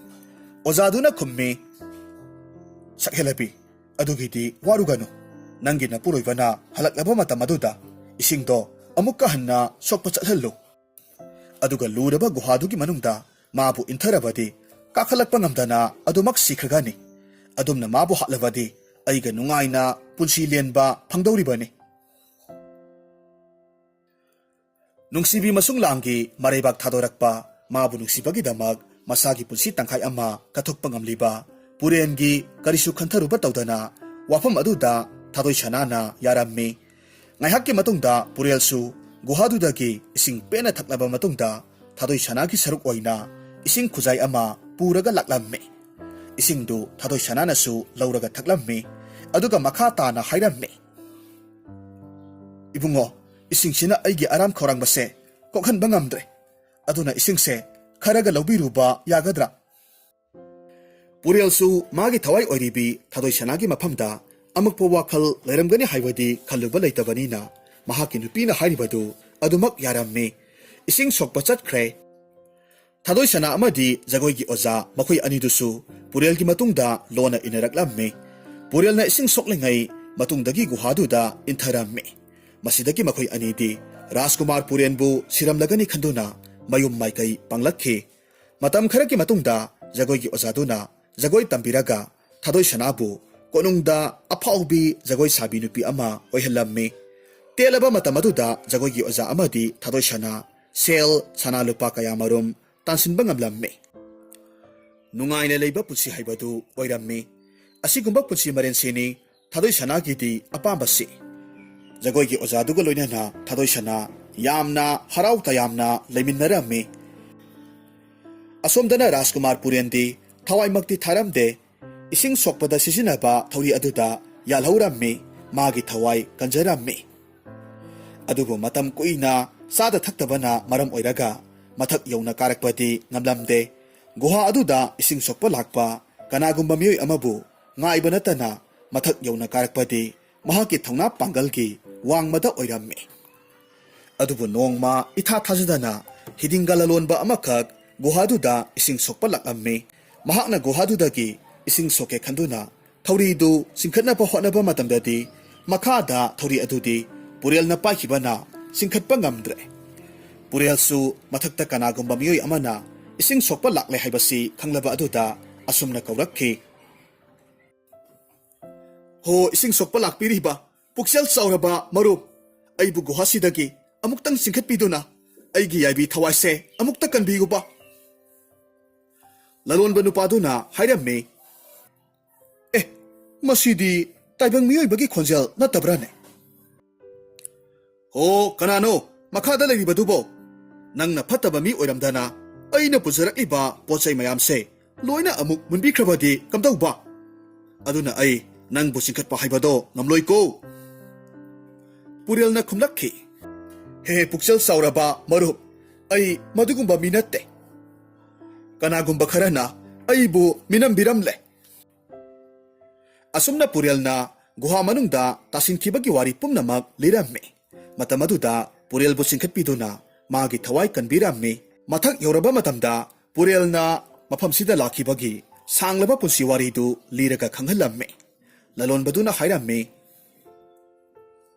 ꯑꯣꯖꯥꯗꯨꯅ ꯈꯨꯝꯃꯤ, "ꯁꯛꯍꯦꯜꯂꯕꯤ, ꯑꯗꯨꯒꯤꯗꯤ ꯋꯥꯔꯨꯒꯅꯨ꯫ ꯅꯪꯒꯤ ꯅꯄꯨꯔꯣꯏꯕꯅ ꯍꯜꯂꯛꯂꯕ ꯃꯇꯝ ꯑꯗꯨꯗ ꯏꯁꯤꯡꯗꯣ ꯑꯃꯨꯛꯀ ꯍꯟꯅ ꯁꯣꯛꯄ ꯆꯠꯍꯜꯂꯨ꯫ ꯑꯗꯨꯒ ꯂꯨꯔꯕ ꯒꯨꯍꯥꯗꯨꯒꯤ ꯃꯅꯨꯡꯗ ꯃꯥꯕꯨ ꯏꯟꯊꯔꯕꯗꯤ ꯀꯥꯈꯠꯂꯛꯄ ꯉꯝꯗꯅ ꯑꯗꯨꯃꯛ ꯁꯤꯈ꯭ꯔꯒꯅꯤ꯫ ꯑꯗꯨꯝꯅ ꯃꯥꯕꯨ ꯍꯥꯠꯂꯕꯗꯤ ꯑꯩꯒ ꯅꯨꯡꯉꯥꯏꯅ ꯄꯨꯟꯁꯤ ꯂꯦꯟꯕ ꯐꯪꯗꯧꯔꯤꯕꯅꯤ"꯫ ꯅꯨꯡꯁꯤꯕꯤ ꯃꯁꯨꯡ ꯂꯥꯡꯒꯤ ꯃꯔꯩꯕꯥꯛ ꯊꯥꯗꯣꯔꯛꯄ, ꯃꯥꯕꯨ ꯅꯨꯡꯁꯤꯕꯒꯤꯗꯃꯛ ꯃꯁꯥꯒꯤ ꯄꯨꯟꯁꯤ ꯇꯪꯈꯥꯏ ꯑꯃ ꯀꯠꯊꯣꯛꯄ ꯉꯝꯂꯤꯕ ꯄꯨꯔꯦꯟꯒꯤ ꯀꯔꯤꯁꯨ ꯈꯟꯊꯔꯨꯕ ꯇꯧꯗꯅ ꯋꯥꯐꯝ ꯑꯗꯨꯗ ꯊꯥꯗꯣꯏ ꯁꯅꯥꯅ ꯌꯥꯔꯝꯃꯤ꯫ ꯉꯥꯏꯍꯥꯛꯀꯤ ꯃꯇꯨꯡꯗ ꯄꯨꯔꯦꯜꯁꯨ ꯒꯨꯍꯥꯗꯨꯗꯒꯤ ꯏꯁꯤꯡ ꯄꯦꯟꯅ ꯊꯛꯂꯕ ꯃꯇꯨꯡꯗ, ꯊꯥꯗꯣꯏ ꯁꯅꯥꯒꯤ ꯁꯔꯨꯛ ꯑꯣꯏꯅ ꯏꯁꯤꯡ ꯈꯨꯖꯥꯏ ꯑꯃ ꯄꯨꯔꯒ ꯂꯥꯛꯂꯝꯃꯤ꯫ ꯏꯁꯤꯡꯗꯨ ꯊꯥꯗꯣꯏ ꯁꯅꯥꯅꯁꯨ ꯂꯧꯔꯒ ꯊꯛꯂꯝꯃꯤ꯫ ꯑꯗꯨꯒ ꯃꯈꯥ ꯇꯥꯅ ꯍꯥꯏꯔꯝꯃꯤ, "ꯏꯕꯨꯡꯉꯣ, ꯏꯁꯤꯡꯁꯤꯅ ꯑꯩꯒꯤ ꯑꯔꯥꯝ ꯈꯧꯔꯥꯡꯕꯁꯦ ꯀꯣꯛꯍꯟꯕ ꯉꯝꯗ꯭ꯔꯦ꯫ ꯑꯗꯨꯅ ꯏꯁꯤꯡꯁꯦ ꯈꯔꯒ ꯂꯧꯕꯤꯔꯨꯕ ꯌꯥꯒꯗ꯭ꯔꯥ?" ꯄꯨꯔꯦꯜꯁꯨ ꯃꯥꯒꯤ ꯊꯋꯥꯏ ꯑꯣꯏꯔꯤꯕꯤ ꯊꯥꯗꯣꯏ ꯁꯅꯥꯒꯤ ꯃꯐꯝꯗ ꯑꯃꯛꯄ ꯋꯥꯈꯜ ꯂꯩꯔꯝꯒꯅꯤ ꯍꯥꯏꯕꯗꯤ ꯈꯜꯂꯨꯕ ꯂꯩꯇꯕꯅꯤꯅ, ꯃꯍꯥꯛꯀꯤ ꯅꯨꯄꯤꯅ ꯍꯥꯏꯔꯤꯕꯗꯨ ꯑꯗꯨꯃꯛ ꯌꯥꯔꯝꯃꯤ꯫ ꯏꯁꯤꯡ ꯁꯣꯛꯄ ꯆꯠꯈ꯭ꯔꯦ꯫ ꯊꯥꯗꯣꯏ ꯁꯅꯥ ꯑꯃꯗꯤ ꯖꯒꯣꯏꯒꯤ ꯑꯣꯖꯥ ꯃꯈꯣꯏ ꯑꯅꯤꯗꯨꯁꯨ ꯄꯨꯔꯦꯜꯒꯤ ꯃꯇꯨꯡꯗ ꯂꯣꯟꯅ ꯏꯟꯅꯔꯛꯂꯝꯃꯤ꯫ ꯄꯨꯔꯦꯜꯅ ꯏꯁꯤꯡ ꯁꯣꯛꯂꯤꯉꯩ ꯃꯇꯨꯡꯗꯒꯤ ꯒꯨꯍꯥꯗꯨꯗ ꯏꯟꯊꯔꯝꯃꯤ꯫ ꯃꯁꯤꯗꯒꯤ ꯃꯈꯣꯏ ꯑꯅꯤꯗꯤ ꯔꯥꯖꯀꯨꯃꯥꯔ ꯄꯨꯔꯦꯟꯕꯨ ꯁꯤꯔꯝꯂꯒꯅꯤ ꯈꯟꯗꯨꯅ ꯃꯌꯨꯝ ꯃꯥꯏꯀꯩ ꯄꯥꯡꯂꯛꯈꯤ꯫ ꯃꯇꯝ ꯈꯔꯒꯤ ꯃꯇꯨꯡꯗ ꯖꯒꯣꯏꯒꯤ ꯑꯣꯖꯥꯗꯨꯅ ꯖꯒꯣꯏ ꯇꯝꯕꯤꯔꯒ ꯊꯥꯗꯣꯏ ꯁꯅꯥꯕꯨ ꯀꯣꯅꯨꯡꯗ ꯑꯐꯥꯎꯕꯤ ꯖꯒꯣꯏ ꯁꯥꯕꯤ ꯅꯨꯄꯤ ꯑꯃ ꯑꯣꯏꯍꯜꯂꯝꯃꯤ꯫ ꯇꯦꯜꯂꯕ ꯃꯇꯝ ꯑꯗꯨꯗ ꯖꯒꯣꯏꯒꯤ ꯑꯣꯖꯥ ꯑꯃꯗꯤ ꯊꯥꯗꯣꯏ ꯁꯅꯥ ꯁꯦꯜ, ꯁꯅꯥ ꯂꯨꯄꯥ ꯀꯌꯥꯃꯔꯨꯝ ꯇꯥꯟꯁꯤꯟꯕ ꯉꯝꯂꯝꯃꯤ꯫ ꯅꯨꯡꯉꯥꯏꯅ ꯂꯩꯕ ꯄꯨꯟꯁꯤ ꯍꯥꯏꯕꯗꯨ ꯑꯣꯏꯔꯝꯃꯤ꯫ ꯑꯁꯤꯒꯨꯝꯕ ꯄꯨꯟꯁꯤ ꯃꯔꯦꯟꯁꯤꯅꯤ ꯊꯥꯗꯣꯏ ꯁꯅꯥꯒꯤꯗꯤ ꯑꯄꯥꯝꯕꯁꯤ꯫ ꯖꯒꯣꯏꯒꯤ ꯑꯣꯖꯥꯗꯨꯒ ꯂꯣꯏꯅꯅ ꯊꯥꯗꯣꯏ ꯁꯅꯥ ꯌꯥꯝꯅ ꯍꯔꯥꯎ ꯇꯌꯥꯝꯅ ꯂꯩꯃꯤꯟꯅꯔꯝꯃꯤ꯫ ꯑꯁꯣꯝꯗꯅ ꯔꯥꯖꯀꯨꯃꯥꯔ ꯄꯨꯔꯦꯟꯗꯤ ꯊꯋꯥꯏꯃꯛꯇꯤ ꯊꯥꯔꯝꯗꯦ꯫ ꯏꯁꯤꯡ ꯁꯣꯛꯄꯗ ꯁꯤꯖꯤꯟꯅꯕ ꯊꯧꯔꯤ ꯑꯗꯨꯗ ꯌꯥꯜꯍꯧꯔꯝꯃꯤ꯫ ꯃꯥꯒꯤ ꯊꯋꯥꯏ ꯀꯟꯖꯔꯝꯃꯤ꯫ ꯑꯗꯨꯕꯨ ꯃꯇꯝ ꯀꯨꯏꯅ ꯆꯥꯗ ꯊꯛꯇꯕꯅ ꯃꯔꯝ ꯑꯣꯏꯔꯒ ꯃꯊꯛ ꯌꯧꯅ ꯀꯥꯔꯛꯄꯗꯤ ꯉꯝꯂꯝꯗꯦ꯫ ꯒꯨꯍꯥ ꯑꯗꯨꯗ ꯏꯁꯤꯡ ꯁꯣꯛꯄ ꯂꯥꯛꯄ ꯀꯅꯥꯒꯨꯝꯕ ꯃꯤꯑꯣꯏ ꯑꯃꯕꯨ ꯉꯥꯏꯕ ꯅꯠꯇꯅ ꯃꯊꯛ ꯌꯧꯅ ꯀꯥꯔꯛꯄꯗꯤ ꯃꯍꯥꯛꯀꯤ ꯊꯧꯅꯥ ꯄꯥꯡꯒꯜꯒꯤ ꯋꯥꯡꯃꯗ ꯑꯣꯏꯔꯝꯃꯤ꯫ ꯑꯗꯨꯕꯨ ꯅꯣꯡꯃ ꯏꯊꯥ ꯊꯥꯖꯗꯅ ꯍꯤꯗꯤꯡꯒ ꯂꯂꯣꯟꯕ ꯑꯃꯈꯛ ꯒꯨꯍꯥꯗꯨꯗ ꯏꯁꯤꯡ ꯁꯣꯛꯄ ꯂꯥꯛꯂꯝꯃꯤ꯫ ꯃꯍꯥꯛꯅ ꯒꯨꯍꯥꯗꯨꯗꯒꯤ ꯏꯁꯤꯡ ꯁꯣꯛꯀꯦ ꯈꯟꯗꯨꯅ ꯊꯧꯔꯤꯗꯨ ꯆꯤꯡꯈꯠꯅꯕ ꯍꯣꯠꯅꯕ ꯃꯇꯝꯗꯗꯤ ꯃꯈꯥꯗ ꯊꯧꯔꯤ ꯑꯗꯨꯗꯤ ꯄꯨꯔꯦꯜꯅ ꯄꯥꯏꯈꯤꯕꯅ ꯆꯤꯡꯈꯠꯄ ꯉꯝꯗ꯭ꯔꯦ꯫ ꯄꯨꯔꯦꯜꯁꯨ ꯃꯊꯛꯇ ꯀꯅꯥꯒꯨꯝꯕ ꯃꯤꯑꯣꯏ ꯑꯃꯅ ꯏꯁꯤꯡ ꯁꯣꯛꯄ ꯂꯥꯛꯂꯦ ꯍꯥꯏꯕꯁꯤ ꯈꯪꯂꯕ ꯑꯗꯨꯗ ꯑꯁꯨꯝꯅ ꯀꯧꯔꯛꯈꯤ, "ꯍꯣ, ꯏꯁꯤꯡ ꯁꯣꯛꯄ ꯂꯥꯛꯄꯤꯔꯤꯕ ꯄꯨꯛꯆꯦꯜ ꯆꯥꯎꯔꯕ ꯃꯔꯨꯞ, ꯑꯩꯕꯨ ꯒꯨꯍꯥꯁꯤꯗꯒꯤ ꯑꯃꯨꯛꯇꯪ ꯆꯤꯡꯈꯠꯄꯤꯗꯨꯅ ꯑꯩꯒꯤ ꯌꯥꯏꯕꯤ ꯊꯋꯥꯏꯁꯦ ꯑꯃꯨꯛꯇ ꯀꯟꯕꯤꯌꯨꯕ꯫" ꯂꯂꯣꯟꯕ ꯅꯨꯄꯥꯗꯨꯅ ꯍꯥꯏꯔꯝꯃꯤ, "ꯑꯦ, ꯃꯁꯤꯗꯤ ꯇꯥꯏꯕꯪ ꯃꯤꯑꯣꯏꯕꯒꯤ ꯈꯣꯟꯖꯦꯜ ꯅꯠꯇꯕ꯭ꯔꯥꯅꯦ? ꯍꯣ, ꯀꯅꯥꯅꯣ? ꯃꯈꯥꯗ ꯂꯩꯔꯤꯕꯗꯨꯕꯣ? ꯅꯪꯅ ꯐꯠꯇꯕ ꯃꯤ ꯑꯣꯏꯔꯝꯗꯅ ꯑꯩꯅ ꯄꯨꯖꯔꯛꯂꯤꯕ ꯄꯣꯠ ꯆꯩ ꯃꯌꯥꯝꯁꯦ ꯂꯣꯏꯅ ꯑꯃꯨꯛ ꯃꯨꯟꯕꯤꯈ꯭ꯔꯕꯗꯤ ꯀꯝꯗꯧꯕ? ꯑꯗꯨꯅ ꯑꯩ ꯅꯪꯕꯨ ꯆꯤꯡꯈꯠꯄ ꯍꯥꯏꯕꯗꯣ ꯉꯝꯂꯣꯏꯀꯣ꯫ ꯄꯨꯔꯦꯜꯅ ꯈꯨꯝꯂꯛꯈꯤ, "ꯍꯦ ꯄꯨꯛꯆꯦꯜ ꯆꯥꯎꯔꯕ ꯃꯔꯨꯞ, ꯑꯩ ꯃꯗꯨꯒꯨꯝꯕ ꯃꯤ ꯅꯠꯇꯦ꯫ ꯀꯅꯥꯒꯨꯝꯕ ꯈꯔꯅ ꯑꯩꯕꯨ ꯃꯤꯅꯝꯕꯤꯔꯝꯂꯦ꯫" ꯑꯁꯨꯝꯅ ꯄꯨꯔꯦꯜꯅ ꯒꯨꯍꯥ ꯃꯅꯨꯡꯗ ꯇꯥꯁꯤꯟꯈꯤꯕꯒꯤ ꯋꯥꯔꯤ ꯄꯨꯝꯅꯃꯛ ꯂꯤꯔꯝꯃꯤ꯫ ꯃꯇꯝ ꯑꯗꯨꯗ ꯄꯨꯔꯦꯜꯕꯨ ꯆꯤꯡꯈꯠꯄꯤꯗꯨꯅ ꯃꯥꯒꯤ ꯊꯋꯥꯏ ꯀꯟꯕꯤꯔꯝꯃꯤ꯫ ꯃꯊꯛ ꯌꯧꯔꯕ ꯃꯇꯝꯗ ꯄꯨꯔꯦꯜꯅ ꯃꯐꯝꯁꯤꯗ ꯂꯥꯛꯈꯤꯕꯒꯤ ꯁꯥꯡꯂꯕ ꯄꯨꯟꯁꯤ ꯋꯥꯔꯤꯗꯨ ꯂꯤꯔꯒ ꯈꯪꯍꯜꯂꯝꯃꯤ꯫ ꯂꯂꯣꯟꯕꯗꯨꯅ ꯍꯥꯏꯔꯝꯃꯤ,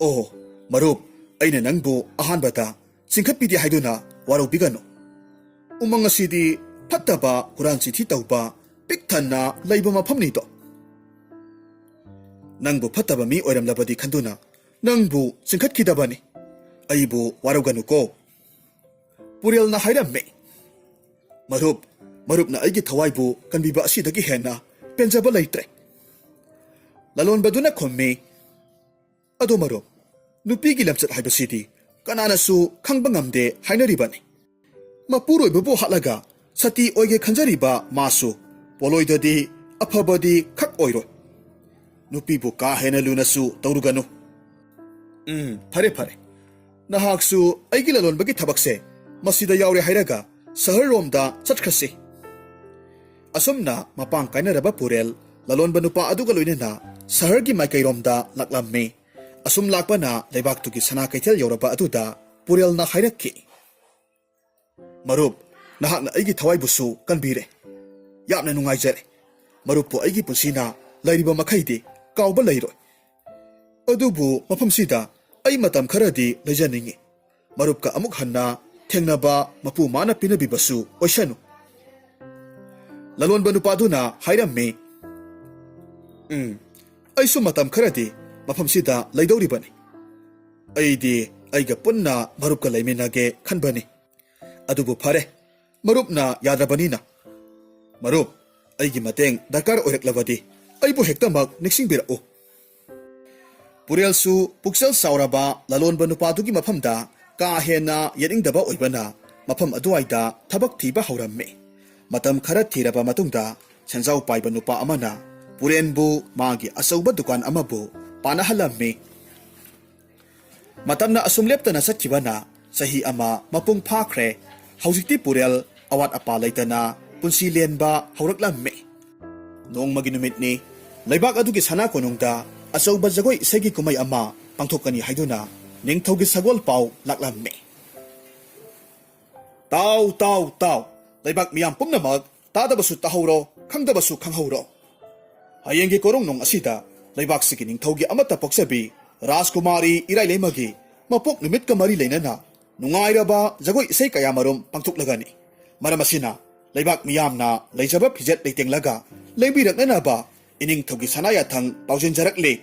"ꯑꯣ, ꯃꯔꯨꯞ, ꯑꯩꯅ ꯅꯪꯕꯨ ꯑꯍꯥꯟꯕꯗ ꯆꯤꯡꯈꯠꯄꯤꯗꯦ ꯍꯥꯏꯗꯨꯅ ꯋꯥꯔꯧꯕꯤꯒꯅꯨ꯫ ꯎꯃꯪ ꯑꯁꯤꯗꯤ ꯐꯠꯇꯕ, ꯍꯨꯔꯥꯟ ꯆꯤꯟꯊꯤ ꯇꯧꯕ ꯄꯤꯛ ꯊꯟꯅ ꯂꯩꯕ ꯃꯐꯝꯅꯤꯗꯣ꯫ ꯅꯪꯕꯨ ꯐꯠꯇꯕ ꯃꯤ ꯑꯣꯏꯔꯝꯂꯕꯗꯤ ꯈꯟꯗꯨꯅ ꯅꯪꯕꯨ ꯆꯤꯡꯈꯠꯈꯤꯗꯕꯅꯤ꯫ ꯑꯩꯕꯨ ꯋꯥꯔꯧꯒꯅꯨꯀꯣ꯫" ꯄꯨꯔꯦꯜꯅ ꯍꯥꯏꯔꯝꯃꯤ, "ꯃꯔꯨꯞ, ꯃꯔꯨꯞꯅ ꯑꯩꯒꯤ ꯊꯋꯥꯏꯕꯨ ꯀꯟꯕꯤꯕ ꯑꯁꯤꯗꯒꯤ ꯍꯦꯟꯅ ꯄꯦꯟꯖꯕ ꯂꯩꯇ꯭ꯔꯦ꯫" ꯂꯂꯣꯟꯕꯗꯨꯅ ꯈꯨꯝꯃꯤ, "ꯑꯗꯣ ꯃꯔꯨꯞ, ꯅꯨꯄꯤꯒꯤ ꯂꯝꯆꯠ ꯍꯥꯏꯕꯁꯤꯗꯤ ꯀꯅꯥꯅꯁꯨ ꯈꯪꯕ ꯉꯝꯗꯦ ꯍꯥꯏꯅꯔꯤꯕꯅꯤ꯫ ꯃꯄꯨꯔꯣꯏꯕꯕꯨ ꯍꯥꯠꯂꯒ ꯁꯇꯤ ꯑꯣꯏꯒꯦ ꯈꯟꯖꯔꯤꯕ ꯃꯥꯁꯨ ꯄꯣꯂꯣꯏꯗꯗꯤ ꯑꯐꯕꯗꯤ ꯈꯛ ꯑꯣꯏꯔꯣꯏ꯫ ꯅꯨꯄꯤꯕꯨ ꯀꯥ ꯍꯦꯟꯅ ꯂꯨꯅꯁꯨ ꯇꯧꯔꯨꯒꯅꯨ꯫ ꯎꯝ, ꯐꯔꯦ, ꯐꯔꯦ꯫ ꯅꯍꯥꯛꯁꯨ ꯑꯩꯒꯤ ꯂꯂꯣꯟꯕꯒꯤ ꯊꯕꯛꯁꯦ ꯃꯁꯤꯗ ꯌꯥꯎꯔꯦ ꯍꯥꯏꯔꯒ ꯁꯍꯔꯔꯣꯝꯗ ꯆꯠꯈ꯭ꯔꯁꯤ꯫" ꯑꯁꯨꯝꯅ ꯃꯄꯥꯡ ꯀꯥꯏꯅꯔꯕ ꯄꯨꯔꯦꯜ ꯂꯂꯣꯟꯕ ꯅꯨꯄꯥ ꯑꯗꯨꯒ ꯂꯣꯏꯅꯅ ꯁꯍꯔꯒꯤ ꯃꯥꯏꯀꯩꯔꯣꯝꯗ ꯂꯥꯛꯂꯝꯃꯤ꯫ ꯑꯁꯨꯝ ꯂꯥꯛꯄꯅ ꯂꯩꯕꯥꯛꯇꯨꯒꯤ ꯁꯅꯥ ꯀꯩꯊꯦꯜ ꯌꯧꯔꯕ ꯑꯗꯨꯗ ꯄꯨꯔꯦꯜꯅ ꯍꯥꯏꯔꯛꯈꯤ, "ꯃꯔꯨꯞ, ꯅꯍꯥꯛꯅ ꯑꯩꯒꯤ ꯊꯋꯥꯏꯕꯨꯁꯨ ꯀꯟꯕꯤꯔꯦ꯫ ꯌꯥꯝꯅ ꯅꯨꯡꯉꯥꯏꯖꯔꯦ꯫ ꯃꯔꯨꯞꯄꯨ ꯑꯩꯒꯤ ꯄꯨꯟꯁꯤꯅ ꯂꯩꯔꯤꯕ ꯃꯈꯩꯗꯤ ꯀꯥꯎꯕ ꯂꯩꯔꯣꯏ꯫ ꯑꯗꯨꯕꯨ ꯃꯐꯝꯁꯤꯗ ꯑꯩ ꯃꯇꯝ ꯈꯔꯗꯤ ꯂꯩꯖꯅꯤꯡꯏ꯫ ꯃꯔꯨꯞꯀ ꯑꯃꯨꯛ ꯍꯟꯅ ꯊꯦꯡꯅꯕ ꯃꯄꯨ ꯃꯥꯅ ꯄꯤꯅꯕꯤꯕꯁꯨ ꯑꯣꯏꯁꯅꯨ꯫" ꯂꯂꯣꯟꯕ ꯅꯨꯄꯥꯗꯨꯅ ꯍꯥꯏꯔꯝꯃꯤ, "ꯎꯝ, ꯑꯩꯁꯨ ꯃꯇꯝ ꯈꯔꯗꯤ ꯃꯐꯝꯁꯤꯗ ꯂꯩꯗꯧꯔꯤꯕꯅꯤ꯫ ꯑꯩꯗꯤ ꯑꯩꯒ ꯄꯨꯟꯅ ꯃꯔꯨꯞꯀ ꯂꯩꯃꯤꯟꯅꯒꯦ ꯈꯟꯕꯅꯤ꯫ ꯑꯗꯨꯕꯨ ꯐꯔꯦ, ꯃꯔꯨꯞꯅ ꯌꯥꯗ꯭ꯔꯕꯅꯤꯅ꯫ ꯃꯔꯨꯞ, ꯑꯩꯒꯤ ꯃꯇꯦꯡ ꯗꯔꯀꯥꯔ ꯑꯣꯏꯔꯛꯂꯕꯗꯤ ꯑꯩꯕꯨ ꯍꯦꯛꯇꯃꯛ ꯅꯤꯡꯁꯤꯡꯕꯤꯔꯛꯎ꯫" ꯄꯨꯔꯦꯜꯁꯨ ꯄꯨꯛꯆꯦꯜ ꯆꯥꯎꯔꯕ ꯂꯂꯣꯟꯕ ꯅꯨꯄꯥꯗꯨꯒꯤ ꯃꯐꯝꯗ ꯀꯥ ꯍꯦꯟꯅ ꯌꯦꯠꯅꯤꯡꯗꯕ ꯑꯣꯏꯕꯅ ꯃꯐꯝ ꯑꯗꯨꯋꯥꯏꯗ ꯊꯕꯛ ꯊꯤꯕ ꯍꯧꯔꯝꯃꯤ꯫ ꯃꯇꯝ ꯈꯔ ꯊꯤꯔꯕ ꯃꯇꯨꯡꯗ ꯁꯦꯟꯖꯥꯎ ꯄꯥꯏꯕ ꯅꯨꯄꯥ ꯑꯃꯅ ꯄꯨꯔꯦꯟꯕꯨ ꯃꯥꯒꯤ ꯑꯆꯧꯕ ꯗꯨꯀꯥꯟ ꯑꯃꯕꯨ ꯄꯥꯅꯍꯜꯂꯝꯃꯤ꯫ ꯃꯇꯝꯅ ꯑꯁꯨꯝ ꯂꯦꯞꯇꯅ ꯆꯠꯈꯤꯕꯅ ꯆꯍꯤ ꯑꯃ ꯃꯄꯨꯡ ꯐꯥꯈ꯭ꯔꯦ꯫ ꯍꯧꯖꯤꯛꯇꯤ ꯄꯨꯔꯦꯜ ꯑꯋꯥꯠ ꯑꯄꯥ ꯂꯩꯇꯅ ꯄꯨꯟꯁꯤ ꯂꯦꯟꯕ ꯍꯧꯔꯛꯂꯝꯃꯤ꯫ ꯅꯣꯡꯃꯒꯤ ꯅꯨꯃꯤꯠꯅꯤ꯫ ꯂꯩꯕꯥꯛ ꯑꯗꯨꯒꯤ ꯁꯅꯥ ꯀꯣꯅꯨꯡꯗ ꯑꯆꯧꯕ ꯖꯒꯣꯏ ꯏꯁꯩꯒꯤ ꯀꯨꯝꯍꯩ ꯑꯃ ꯄꯥꯡꯊꯣꯛꯀꯅꯤ ꯍꯥꯏꯗꯨꯅ ꯅꯤꯡꯊꯧꯒꯤ ꯁꯒꯣꯜ ꯄꯥꯎ ꯂꯥꯛꯂꯝꯃꯤ꯫ "ꯇꯥꯎ, ꯇꯥꯎ, ꯇꯥꯎ! ꯂꯩꯕꯥꯛ ꯃꯤꯌꯥꯝ ꯄꯨꯝꯅꯃꯛ ꯇꯥꯗꯕꯁꯨ ꯇꯥꯍꯧꯔꯣ, ꯈꯪꯗꯕꯁꯨ ꯈꯪꯍꯧꯔꯣ꯫ ꯍꯌꯦꯡꯒꯤ ꯀꯣꯔꯣꯡꯅꯨꯡ ꯑꯁꯤꯗ ꯂꯩꯕꯥꯛꯁꯤꯒꯤ ꯅꯤꯡꯊꯧꯒꯤ ꯑꯃꯠꯇ ꯄꯣꯛꯆꯕꯤ ꯔꯥꯖꯀꯨꯃꯥꯔꯤ ꯏꯔꯥꯏꯂꯩꯃꯒꯤ ꯃꯄꯣꯛ ꯅꯨꯃꯤꯠꯀ ꯃꯔꯤ ꯂꯩꯅꯅ ꯅꯨꯡꯉꯥꯏꯔꯕ ꯖꯒꯣꯏ ꯏꯁꯩ ꯀꯌꯥ ꯃꯔꯨꯝ ꯄꯥꯡꯊꯣꯛꯂꯒꯅꯤ꯫ ꯃꯔꯝ ꯑꯁꯤꯅ ꯂꯩꯕꯥꯛ ꯃꯤꯌꯥꯝꯅ ꯂꯩꯖꯕ ꯐꯤꯖꯦꯠ ꯂꯩꯇꯦꯡꯂꯒ ꯂꯦꯡꯕꯤꯔꯛꯅꯅꯕ ꯏꯅꯤꯡꯊꯧꯒꯤ ꯁꯅꯥ ꯌꯥꯊꯪ ꯄꯥꯎꯖꯦꯟꯖꯔꯛꯂꯤ꯫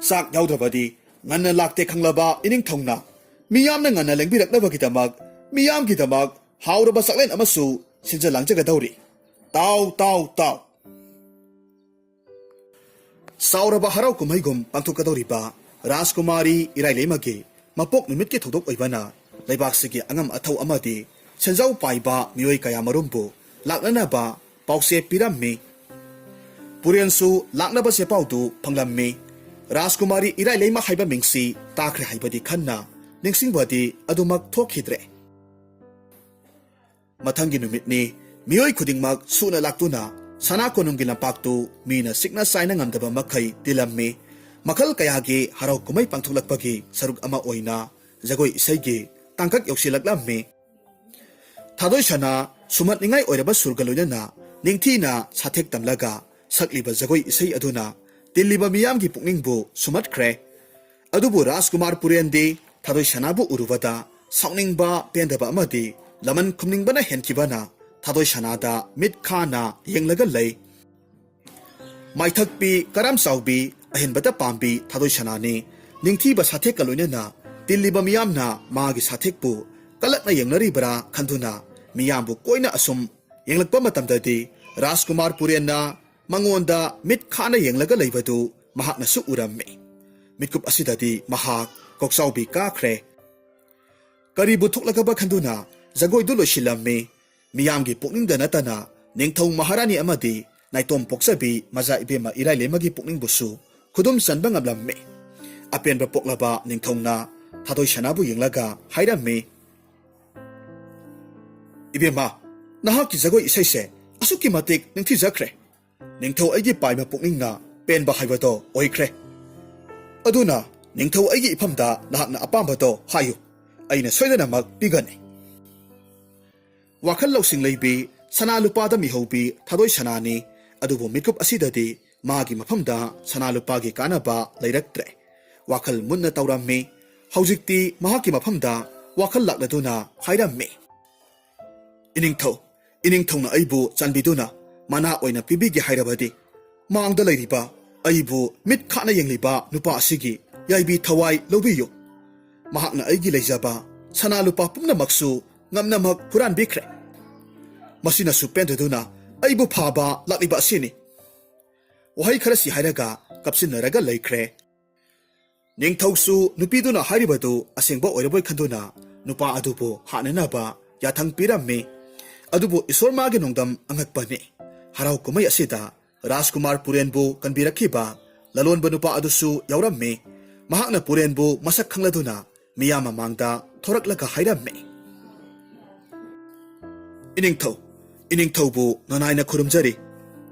ꯆꯥꯛ ꯌꯥꯎꯗ꯭ꯔꯕꯗꯤ ꯉꯟꯅ ꯂꯥꯛꯇꯦ ꯈꯪꯂꯕ ꯏꯅꯤꯡꯊꯧꯅ ꯃꯤꯌꯥꯝꯅ ꯉꯟꯅ ꯂꯦꯡꯕꯤꯔꯛꯅꯕꯒꯤꯗꯃꯛ ꯃꯤꯌꯥꯝꯒꯤꯗꯃꯛ ꯍꯥꯎꯔꯕ ꯆꯥꯛꯂꯦꯟ ꯑꯃꯁꯨ ꯁꯤꯟꯖ ꯂꯥꯡꯖꯒꯗꯧꯔꯤ꯫ ꯇꯥꯎ, ꯇꯥꯎ, ꯇꯥꯎ!" ꯆꯥꯎꯔꯕ ꯍꯔꯥꯎ ꯀꯨꯝꯍꯩꯒꯨꯝ ꯄꯥꯡꯊꯣꯛꯀꯗꯧꯔꯤꯕ ꯔꯥꯖꯀꯨꯃꯥꯔꯤ ꯏꯔꯥꯏꯂꯩꯃꯒꯤ ꯃꯄꯣꯛ ꯅꯨꯃꯤꯠꯀꯤ ꯊꯧꯗꯣꯛ ꯑꯣꯏꯕꯅ ꯂꯩꯕꯥꯛꯁꯤꯒꯤ ꯑꯉꯝ ꯑꯊꯧ ꯑꯃꯗꯤ ꯁꯦꯟꯖꯥꯎ ꯄꯥꯏꯕ ꯃꯤꯑꯣꯏ ꯀꯌꯥ ꯃꯔꯨꯝꯕꯨ ꯂꯥꯛꯅꯅꯕ ꯄꯥꯎꯆꯦ ꯄꯤꯔꯝꯃꯤ꯫ ꯄꯨꯔꯦꯟꯁꯨ ꯂꯥꯛꯅꯕ ꯆꯦꯄꯥꯎꯗꯨ ꯐꯪꯂꯝꯃꯤ꯫ ꯔꯥꯖꯀꯨꯃꯥꯔꯤ ꯏꯔꯥꯏꯂꯩꯃ ꯍꯥꯏꯕ ꯃꯤꯡꯁꯤ ꯇꯥꯈ꯭ꯔꯦ ꯍꯥꯏꯕꯗꯤ ꯈꯟꯅ ꯅꯤꯡꯁꯤꯡꯕꯗꯤ ꯑꯗꯨꯃꯛ ꯊꯣꯛꯈꯤꯗ꯭ꯔꯦ꯫ ꯃꯊꯪꯒꯤ ꯅꯨꯃꯤꯠꯅꯤ꯫ ꯃꯤꯑꯣꯏ ꯈꯨꯗꯤꯡꯃꯛ ꯁꯨꯅ ꯂꯥꯛꯇꯨꯅ ꯁꯅꯥ ꯀꯣꯅꯨꯡꯒꯤ ꯂꯝꯄꯥꯛꯇꯨ ꯃꯤꯅ ꯁꯤꯛꯅ ꯆꯥꯏꯅ ꯉꯝꯗꯕ ꯃꯈꯩ ꯇꯤꯜꯂꯝꯃꯤ꯫ ꯃꯈꯜ ꯀꯌꯥꯒꯤ ꯍꯔꯥꯎ ꯀꯨꯝꯍꯩ ꯄꯥꯡꯊꯣꯛꯂꯛꯄꯒꯤ ꯁꯔꯨꯛ ꯑꯃ ꯑꯣꯏꯅ ꯖꯒꯣꯏ ꯏꯁꯩꯒꯤ ꯇꯥꯡꯀꯛ ꯌꯧꯁꯤꯜꯂꯛꯂꯝꯃꯤ꯫ ꯊꯥꯗꯣꯏ ꯁꯅꯥ ꯁꯨꯝꯍꯠꯅꯤꯡꯉꯥꯏ ꯑꯣꯏꯔꯕ ꯁꯨꯔꯒ ꯂꯣꯏꯅꯅ ꯅꯤꯡꯊꯤꯅ ꯁꯥꯊꯦꯛ ꯇꯝꯂꯒ ꯁꯛꯂꯤꯕ ꯖꯒꯣꯏ ꯏꯁꯩ ꯑꯗꯨꯅ ꯇꯤꯜꯂꯤꯕ ꯃꯤꯌꯥꯝꯒꯤ ꯄꯨꯛꯅꯤꯡꯕꯨ ꯁꯨꯝꯍꯠꯈ꯭ꯔꯦ꯫ ꯑꯗꯨꯕꯨ ꯔꯥꯖꯀꯨꯃꯥꯔ ꯄꯨꯔꯦꯟꯗꯤ ꯊꯥꯗꯣꯏ ꯁꯅꯥꯕꯨ ꯎꯔꯨꯕꯗ ꯁꯥꯎꯅꯤꯡꯕ, ꯄꯦꯟꯗꯕ ꯑꯃꯗꯤ ꯂꯃꯟ ꯈꯨꯝꯅꯤꯡꯕꯅ ꯍꯦꯟꯈꯤꯕꯅ ꯊꯥꯗꯣꯏ ꯁꯅꯥꯗ ꯃꯤꯠ ꯈꯥꯅ ꯌꯦꯡꯂꯒ ꯂꯩ꯫ ꯃꯥꯏꯊꯛꯄꯤ ꯀꯔꯝ ꯆꯥꯎꯕꯤ ꯑꯍꯦꯟꯕꯗ ꯄꯥꯝꯕꯤ ꯊꯥꯗꯣꯏ ꯁꯅꯥꯅꯤ꯫ ꯅꯤꯡꯊꯤꯕ ꯁꯥꯊꯦꯛꯀ ꯂꯣꯏꯅꯅ ꯇꯤꯜꯂꯤꯕ ꯃꯤꯌꯥꯝꯅ ꯃꯥꯒꯤ ꯁꯥꯊꯦꯛꯄꯨ ꯀꯂꯛꯅ ꯌꯦꯡꯅꯔꯤꯕ꯭ꯔꯥ ꯈꯟꯗꯨꯅ ꯃꯤꯌꯥꯝꯕꯨ ꯀꯣꯏꯅ ꯑꯁꯨꯝ ꯌꯦꯡꯂꯛꯄ ꯃꯇꯝꯗꯗꯤ ꯔꯥꯖꯀꯨꯃꯥꯔ ꯄꯨꯔꯦꯟꯅ ꯃꯉꯣꯟꯗ ꯃꯤꯠ ꯈꯥꯅ ꯌꯦꯡꯂꯒ ꯂꯩꯕꯗꯨ ꯃꯍꯥꯛꯅꯁꯨ ꯎꯔꯝꯃꯤ꯫ ꯃꯤꯠꯀꯨꯞ ꯑꯁꯤꯗꯗꯤ ꯃꯍꯥꯛ ꯀꯣꯛꯆꯥꯎꯕꯤ ꯀꯥꯈ꯭ꯔꯦ꯫ ꯀꯔꯤꯕꯨ ꯊꯣꯛꯂꯒꯕ ꯈꯟꯗꯨꯅ ꯖꯒꯣꯏꯗꯨ ꯂꯣꯏꯁꯤꯜꯂꯝꯃꯤ꯫ ꯃꯤꯌꯥꯝꯒꯤ ꯄꯨꯛꯅꯤꯡꯗ ꯅꯠꯇꯅ ꯅꯤꯡꯊꯧ ꯃꯍꯥꯔꯥꯅꯤ ꯑꯃꯗꯤ ꯅꯥꯏꯇꯣꯝ ꯄꯣꯛꯆꯕꯤ ꯃꯖꯥ ꯏꯕꯦꯝꯃ ꯏꯔꯥꯏꯂꯦꯝꯃꯒꯤ ꯄꯨꯛꯅꯤꯡꯕꯨꯁꯨ ꯈꯨꯗꯨꯝ ꯆꯟꯕ ꯉꯝꯂꯝꯃꯤ꯫ ꯑꯄꯦꯟꯕ ꯄꯣꯛꯂꯕ ꯅꯤꯡꯊꯧꯅ ꯊꯥꯗꯣꯏ ꯁꯅꯥꯕꯨ ꯌꯦꯡꯂꯒ ꯍꯥꯏꯔꯝꯃꯤ, "ꯏꯕꯦꯝꯃ, ꯅꯍꯥꯛꯀꯤ ꯖꯒꯣꯏ ꯏꯁꯩꯁꯦ ꯑꯁꯨꯛꯀꯤ ꯃꯇꯤꯛ ꯅꯤꯡꯊꯤꯖꯈ꯭ꯔꯦ꯫ ꯅꯤꯡꯊꯧ ꯑꯩꯒꯤ ꯄꯥꯏꯕ ꯄꯨꯛꯅꯤꯡꯅ ꯄꯦꯟꯕ ꯍꯥꯏꯕꯗꯣ ꯑꯣꯏꯈ꯭ꯔꯦ꯫ ꯑꯗꯨꯅ ꯅꯤꯡꯊꯧ ꯑꯩꯒꯤ ꯏꯐꯝꯗ ꯅꯍꯥꯛꯅ ꯑꯄꯥꯝꯕꯗꯣ ꯍꯥꯏꯌꯨ, ꯑꯩꯅ ꯁꯣꯏꯗꯅꯃꯛ ꯄꯤꯒꯅꯤ"꯫ ꯋꯥꯈꯜ ꯂꯧꯁꯤꯡ ꯂꯩꯕꯤ ꯁꯅꯥ ꯂꯨꯄꯥꯗ ꯃꯤꯍꯧꯕꯤ ꯊꯥꯗꯣꯏ ꯁꯅꯥꯅꯤ꯫ ꯑꯗꯨꯕꯨ ꯃꯤꯀꯨꯞ ꯑꯁꯤꯗꯗꯤ ꯃꯥꯒꯤ ꯃꯐꯝꯗ ꯁꯅꯥ ꯂꯨꯄꯥꯒꯤ ꯀꯥꯟꯅꯕ ꯂꯩꯔꯛꯇ꯭ꯔꯦ꯫ ꯋꯥꯈꯜ ꯃꯨꯟꯅ ꯇꯧꯔꯝꯃꯤ꯫ ꯍꯧꯖꯤꯛꯇꯤ ꯃꯍꯥꯛꯀꯤ ꯃꯐꯝꯗ ꯋꯥꯈꯜ ꯂꯥꯛꯂꯗꯨꯅ ꯍꯥꯏꯔꯝꯃꯤ, "ꯏꯅꯤꯡꯊꯧ, ꯏꯅꯤꯡꯊꯧꯅ ꯑꯩꯕꯨ ꯆꯥꯟꯕꯤꯗꯨꯅ ꯃꯅꯥ ꯑꯣꯏꯅ ꯄꯤꯕꯤꯒꯦ ꯍꯥꯏꯔꯕꯗꯤ, ꯃꯥꯡꯗ ꯂꯩꯔꯤꯕ ꯑꯩꯕꯨ ꯃꯤꯠ ꯈꯥꯅ ꯌꯦꯡꯂꯤꯕ ꯅꯨꯄꯥ ꯑꯁꯤꯒꯤ ꯌꯥꯏꯕꯤ ꯊꯋꯥꯏ ꯂꯧꯕꯤꯌꯨ꯫ ꯃꯍꯥꯛꯅ ꯑꯩꯒꯤ ꯂꯩꯖꯕ ꯁꯅꯥ ꯂꯨꯄꯥ ꯄꯨꯝꯅꯃꯛꯁꯨ ꯉꯝꯅꯃꯛ ꯍꯨꯔꯥꯟꯕꯤꯈ꯭ꯔꯦ꯫ ꯃꯁꯤꯅꯁꯨ ꯄꯦꯟꯗꯗꯨꯅ ꯑꯩꯕꯨ ꯐꯥꯕ ꯂꯥꯛꯂꯤꯕ ꯑꯁꯤꯅꯤ"꯫ ꯋꯥꯍꯩ ꯈꯔꯁꯤ ꯍꯥꯏꯔꯒ ꯀꯞꯁꯤꯟꯅꯔꯒ ꯂꯩꯈ꯭ꯔꯦ꯫ ꯅꯤꯡꯊꯧꯁꯨ ꯅꯨꯄꯤꯗꯨꯅ ꯍꯥꯏꯔꯤꯕꯗꯨ ꯑꯁꯦꯡꯕ ꯑꯣꯏꯔꯕꯣꯏ ꯈꯟꯗꯨꯅ ꯅꯨꯄꯥ ꯑꯗꯨꯕꯨ ꯍꯥꯠꯅꯅꯕ ꯌꯥꯊꯪ ꯄꯤꯔꯝꯃꯤ꯫ ꯑꯗꯨꯕꯨ ꯏꯁꯣꯔ ꯃꯥꯒꯤ ꯅꯣꯡꯗꯝ ꯑꯉꯛꯄꯅꯤ꯫ ꯍꯔꯥꯎ ꯀꯨꯝꯍꯩ ꯑꯁꯤꯗ ꯔꯥꯖꯀꯨꯃꯥꯔ ꯄꯨꯔꯦꯟꯕꯨ ꯀꯟꯕꯤꯔꯛꯈꯤꯕ ꯂꯂꯣꯟꯕ ꯅꯨꯄꯥ ꯑꯗꯨꯁꯨ ꯌꯥꯎꯔꯝꯃꯤ꯫ ꯃꯍꯥꯛꯅ ꯄꯨꯔꯦꯟꯕꯨ ꯃꯁꯛ ꯈꯪꯂꯗꯨꯅ ꯃꯤꯌꯥꯝ ꯃꯃꯥꯡꯗ ꯊꯣꯔꯛꯂꯒ ꯍꯥꯏꯔꯝꯃꯤ, "ꯏꯅꯤꯡꯊꯧ, ꯏꯅꯤꯡꯊꯧꯕꯨ ꯅꯅꯥꯏꯅ ꯈꯨꯔꯨꯝꯖꯔꯤ꯫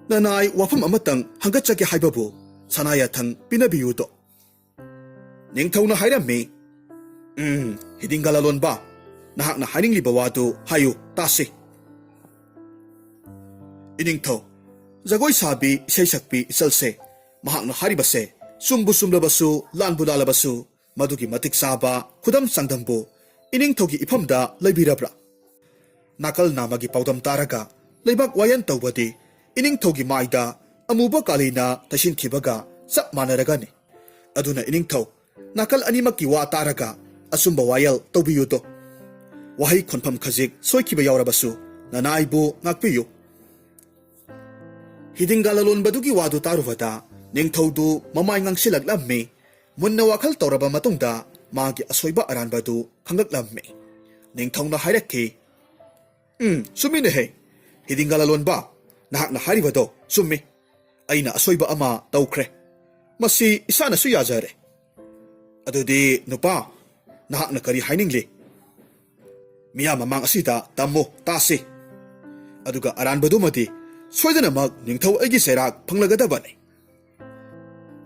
ꯅꯅꯥꯏ ꯋꯥꯐꯝ ꯑꯃꯇꯪ ꯍꯪꯒꯠꯆꯒꯦ ꯍꯥꯏꯕꯕꯨ ꯁꯅꯥ ꯌꯥꯊꯪ ꯄꯤꯅꯕꯤꯌꯨꯗꯣ"꯫ ꯅꯤꯡꯊꯧꯅ ꯍꯥꯏꯔꯝꯃꯤ, "ꯎꯝ, ꯍꯤꯗꯤꯡꯒ ꯂꯂꯣꯟꯕ, ꯅꯍꯥꯛꯅ ꯍꯥꯏꯅꯤꯡꯂꯤꯕ ꯋꯥꯗꯨ ꯍꯥꯏꯌꯨ ꯇꯥꯁꯤ"꯫ ꯏꯅꯤꯡꯊꯧ, ꯖꯒꯣꯏ ꯁꯥꯕꯤ, ꯏꯁꯩ ꯁꯛꯄꯤ ꯏꯆꯜꯁꯦ, ꯃꯍꯥꯛꯅ ꯍꯥꯏꯔꯤꯕꯁꯦ ꯆꯨꯝꯕꯨ ꯆꯨꯝꯂꯕꯁꯨ, ꯂꯥꯟꯕꯨ ꯂꯥꯜꯂꯕꯁꯨ, ꯃꯗꯨꯒꯤ ꯃꯇꯤꯛ ꯆꯥꯕ ꯈꯨꯗꯝ ꯆꯥꯡꯗꯝꯕꯨ ꯏꯅꯤꯡꯊꯧꯒꯤ ꯏꯐꯝꯗ ꯂꯩꯕꯤꯔꯕ꯭ꯔꯥ? ꯅꯥꯀꯜ ꯅꯥꯝꯃꯒꯤ ꯄꯥꯎꯗꯝ ꯇꯥꯔꯒ ꯂꯩꯕꯥꯛ ꯋꯥꯌꯦꯜ ꯇꯧꯕꯗꯤ ꯏꯅꯤꯡꯊꯧꯒꯤ ꯃꯥꯏꯗ ꯑꯃꯨꯕ ꯀꯥꯂꯤꯅ ꯇꯩꯁꯤꯟꯈꯤꯕꯒ ꯆꯞ ꯃꯥꯟꯅꯔꯒꯅꯤ꯫ ꯑꯗꯨꯅ ꯏꯅꯤꯡꯊꯧ, ꯅꯥꯀꯜ ꯑꯅꯤꯃꯛꯀꯤ ꯋꯥ ꯇꯥꯔꯒ ꯑꯆꯨꯝꯕ ꯋꯥꯌꯦꯜ ꯇꯧꯕꯤꯌꯨꯗꯣ꯫ ꯋꯥꯍꯩ ꯈꯣꯟꯐꯝ ꯈꯖꯤꯛ ꯁꯣꯏꯈꯤꯕ ꯌꯥꯎꯔꯕꯁꯨ ꯅꯅꯥꯏꯕꯨ ꯉꯥꯛꯄꯤꯌꯨ꯫ ꯍꯤꯗꯤꯡꯒ ꯂꯂꯣꯟꯕꯗꯨꯒꯤ ꯋꯥꯗꯨ ꯇꯥꯔꯨꯕꯗ ꯅꯤꯡꯊꯧꯗꯨ ꯃꯃꯥꯏ ꯉꯥꯡꯁꯤꯜꯂꯛꯂꯝꯃꯤ꯫ ꯃꯨꯟꯅ ꯋꯥꯈꯜ ꯇꯧꯔꯕ ꯃꯇꯨꯡꯗ ꯃꯥꯒꯤ ꯑꯁꯣꯏꯕ ꯑꯔꯥꯟꯕꯗꯨ ꯈꯪꯂꯛꯂꯝꯃꯤ꯫ ꯅꯤꯡꯊꯧꯅ ꯍꯥꯏꯔꯛꯈꯤ, "ꯎꯝ, ꯆꯨꯝꯃꯤꯅꯦꯍꯦ꯫ ꯍꯤꯗꯤꯡꯒ ꯂꯂꯣꯟꯕ, ꯅꯍꯥꯛꯅ ꯍꯥꯏꯔꯤꯕꯗꯣ ꯆꯨꯝꯃꯤ꯫ ꯑꯩꯅ ꯑꯁꯣꯏꯕ ꯑꯃ ꯇꯧꯈ꯭ꯔꯦ꯫ ꯃꯁꯤ ꯏꯁꯥꯅꯁꯨ ꯌꯥꯖꯔꯦ꯫ ꯑꯗꯨꯗꯤ ꯅꯨꯄꯥ, ꯅꯍꯥꯛꯅ ꯀꯔꯤ ꯍꯥꯏꯅꯤꯡꯂꯤ? ꯃꯤꯌꯥꯝ ꯃꯃꯥꯡ ꯑꯁꯤꯗ ꯇꯝꯃꯨ, ꯇꯥꯁꯤ꯫ ꯑꯗꯨꯒ ꯑꯔꯥꯟꯕꯗꯨꯃꯗꯤ ꯁꯣꯏꯗꯅꯃꯛ ꯅꯤꯡꯊꯧ ꯑꯩꯒꯤ ꯆꯩꯔꯥꯛ ꯐꯪꯂꯒꯗꯕꯅꯤ꯫"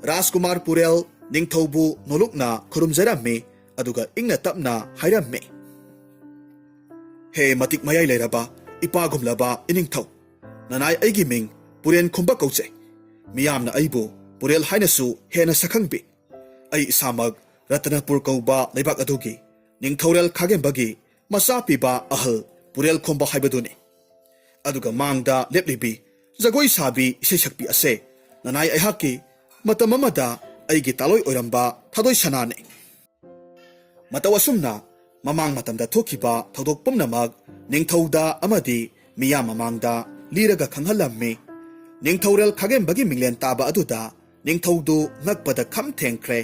ꯔꯥꯖꯀꯨꯃꯥꯔ ꯄꯨꯔꯦꯜ ꯅꯤꯡꯊꯧꯕꯨ ꯅꯣꯂꯨꯛꯅ ꯈꯨꯔꯨꯝꯖꯔꯝꯃꯤ, ꯑꯗꯨꯒ ꯏꯪꯅ ꯇꯞꯅ ꯍꯥꯏꯔꯝꯃꯤ, "ꯍꯦ ꯃꯇꯤꯛ ꯃꯌꯥꯏ ꯂꯩꯔꯕ ꯏꯄꯥꯒꯨꯝꯂꯕ ꯏꯅꯤꯡꯊꯧ, ꯅꯅꯥꯏ ꯑꯩꯒꯤ ꯃꯤꯡ ꯄꯨꯔꯦꯟ ꯈꯨꯝꯕ ꯀꯧꯖꯩ꯫ ꯃꯤꯌꯥꯝꯅ ꯑꯩꯕꯨ ꯄꯨꯔꯦꯜ ꯍꯥꯏꯅꯁꯨ ꯍꯦꯟꯅ ꯁꯛꯈꯪꯕꯤ꯫ ꯑꯩ ꯏꯁꯥꯃꯛ ꯔꯇꯅꯄꯨꯔ ꯀꯧꯕ ꯂꯩꯕꯥꯛ ꯑꯗꯨꯒꯤ ꯅꯤꯡꯊꯧꯔꯦꯜ ꯈꯥꯒꯦꯝꯕꯒꯤ ꯃꯆꯥ ꯄꯤꯕ ꯑꯍꯜ ꯄꯨꯔꯦꯜ ꯈꯣꯝꯕ ꯍꯥꯏꯕꯗꯨꯅꯤ꯫ ꯑꯗꯨꯒ ꯃꯥꯡꯗ ꯂꯦꯞꯂꯤꯕꯤ ꯖꯒꯣꯏ ꯁꯥꯕꯤ ꯏꯁꯩ ꯁꯛꯄꯤ ꯑꯁꯦ ꯅꯅꯥꯏ ꯑꯩꯍꯥꯛꯀꯤ ꯃꯇꯝ ꯑꯃꯗ ꯑꯩꯒꯤ ꯇꯥꯂꯣꯏ ꯑꯣꯏꯔꯝꯕ ꯊꯥꯗꯣꯏ ꯁꯅꯥꯅꯤ꯫ ꯃꯇꯧ ꯑꯁꯨꯝꯅ ꯃꯃꯥꯡ ꯃꯇꯝꯗ ꯊꯣꯛꯈꯤꯕ ꯊꯧꯗꯣꯛ ꯄꯨꯝꯅꯃꯛ ꯅꯤꯡꯊꯧꯗ ꯑꯃꯗꯤ ꯃꯤꯌꯥꯝ ꯃꯃꯥꯡꯗ ꯂꯤꯔꯒ ꯈꯪꯍꯜꯂꯝꯃꯤ꯫ ꯅꯤꯡꯊꯧꯔꯦꯜ ꯈꯥꯒꯦꯝꯕꯒꯤ ꯃꯤꯡꯂꯦꯟ ꯇꯥꯕ ꯑꯗꯨꯗ ꯅꯤꯡꯊꯧꯗꯨ ꯉꯛꯄꯗ ꯈꯝ ꯊꯦꯡꯈ꯭ꯔꯦ꯫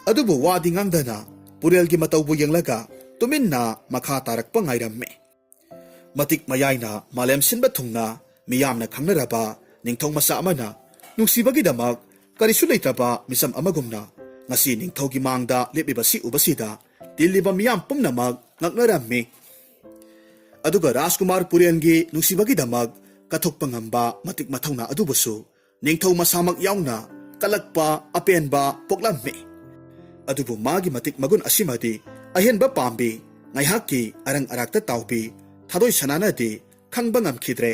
ꯑꯗꯨꯕꯨ ꯋꯥꯗꯤ ꯉꯥꯡꯗꯅ ꯄꯨꯔꯦꯜꯒꯤ ꯃꯇꯧꯕꯨ ꯌꯦꯡꯂꯒ ꯇꯨꯃꯤꯟꯅ ꯃꯈꯥ ꯇꯥꯔꯛꯄ ꯉꯥꯏꯔꯝꯃꯤ꯫ ꯃꯇꯤꯛ ꯃꯌꯥꯏꯅ ꯃꯥꯂꯦꯝ ꯁꯤꯟꯕ ꯊꯨꯡꯅ ꯃꯤꯌꯥꯝꯅ ꯈꯪꯅꯔꯕ ꯅꯤꯡꯊꯧ ꯃꯆꯥ ꯑꯃꯅ ꯅꯨꯡꯁꯤꯕꯒꯤꯗꯃꯛ ꯀꯔꯤꯁꯨ ꯂꯩꯇ꯭ꯔꯕ ꯃꯤꯆꯝ ꯑꯃꯒꯨꯝꯅ ꯉꯁꯤ ꯅꯤꯡꯊꯧꯒꯤ ꯃꯥꯡꯗ ꯂꯦꯞꯂꯤꯕꯁꯤ ꯎꯕꯁꯤꯗ ꯇꯤꯜꯂꯤꯕ ꯃꯤꯌꯥꯝ ꯄꯨꯝꯅꯃꯛ ꯉꯛꯅꯔꯝꯃꯤ꯫ ꯑꯗꯨꯒ ꯔꯥꯖꯀꯨꯃꯥꯔ ꯄꯨꯔꯦꯟꯒꯤ ꯅꯨꯡꯁꯤꯕꯒꯤꯗꯃꯛ ꯀꯠꯊꯣꯛꯄ ꯉꯝꯕ ꯃꯇꯤꯛ ꯃꯊꯧꯅꯥ ꯑꯗꯨꯕꯨꯁꯨ ꯅꯤꯡꯊꯧ ꯃꯁꯥꯃꯛ ꯌꯥꯎꯅ ꯀꯜꯂꯛꯄ ꯑꯄꯦꯟꯕ ꯄꯣꯛꯂꯝꯃꯤ꯫ ꯑꯗꯨꯕꯨ ꯃꯥꯒꯤ ꯃꯇꯤꯛ ꯃꯒꯨꯟ ꯑꯁꯤꯃꯗꯤ ꯑꯍꯦꯟꯕ ꯄꯥꯝꯕꯤ, ꯉꯥꯏꯍꯥꯛꯀꯤ ꯑꯔꯪ ꯑꯔꯥꯛꯇ ꯇꯥꯎꯕꯤ ꯊꯥꯗꯣꯏ ꯁꯅꯥꯅꯗꯤ ꯈꯪꯕ ꯉꯝꯈꯤꯗ꯭ꯔꯦ꯫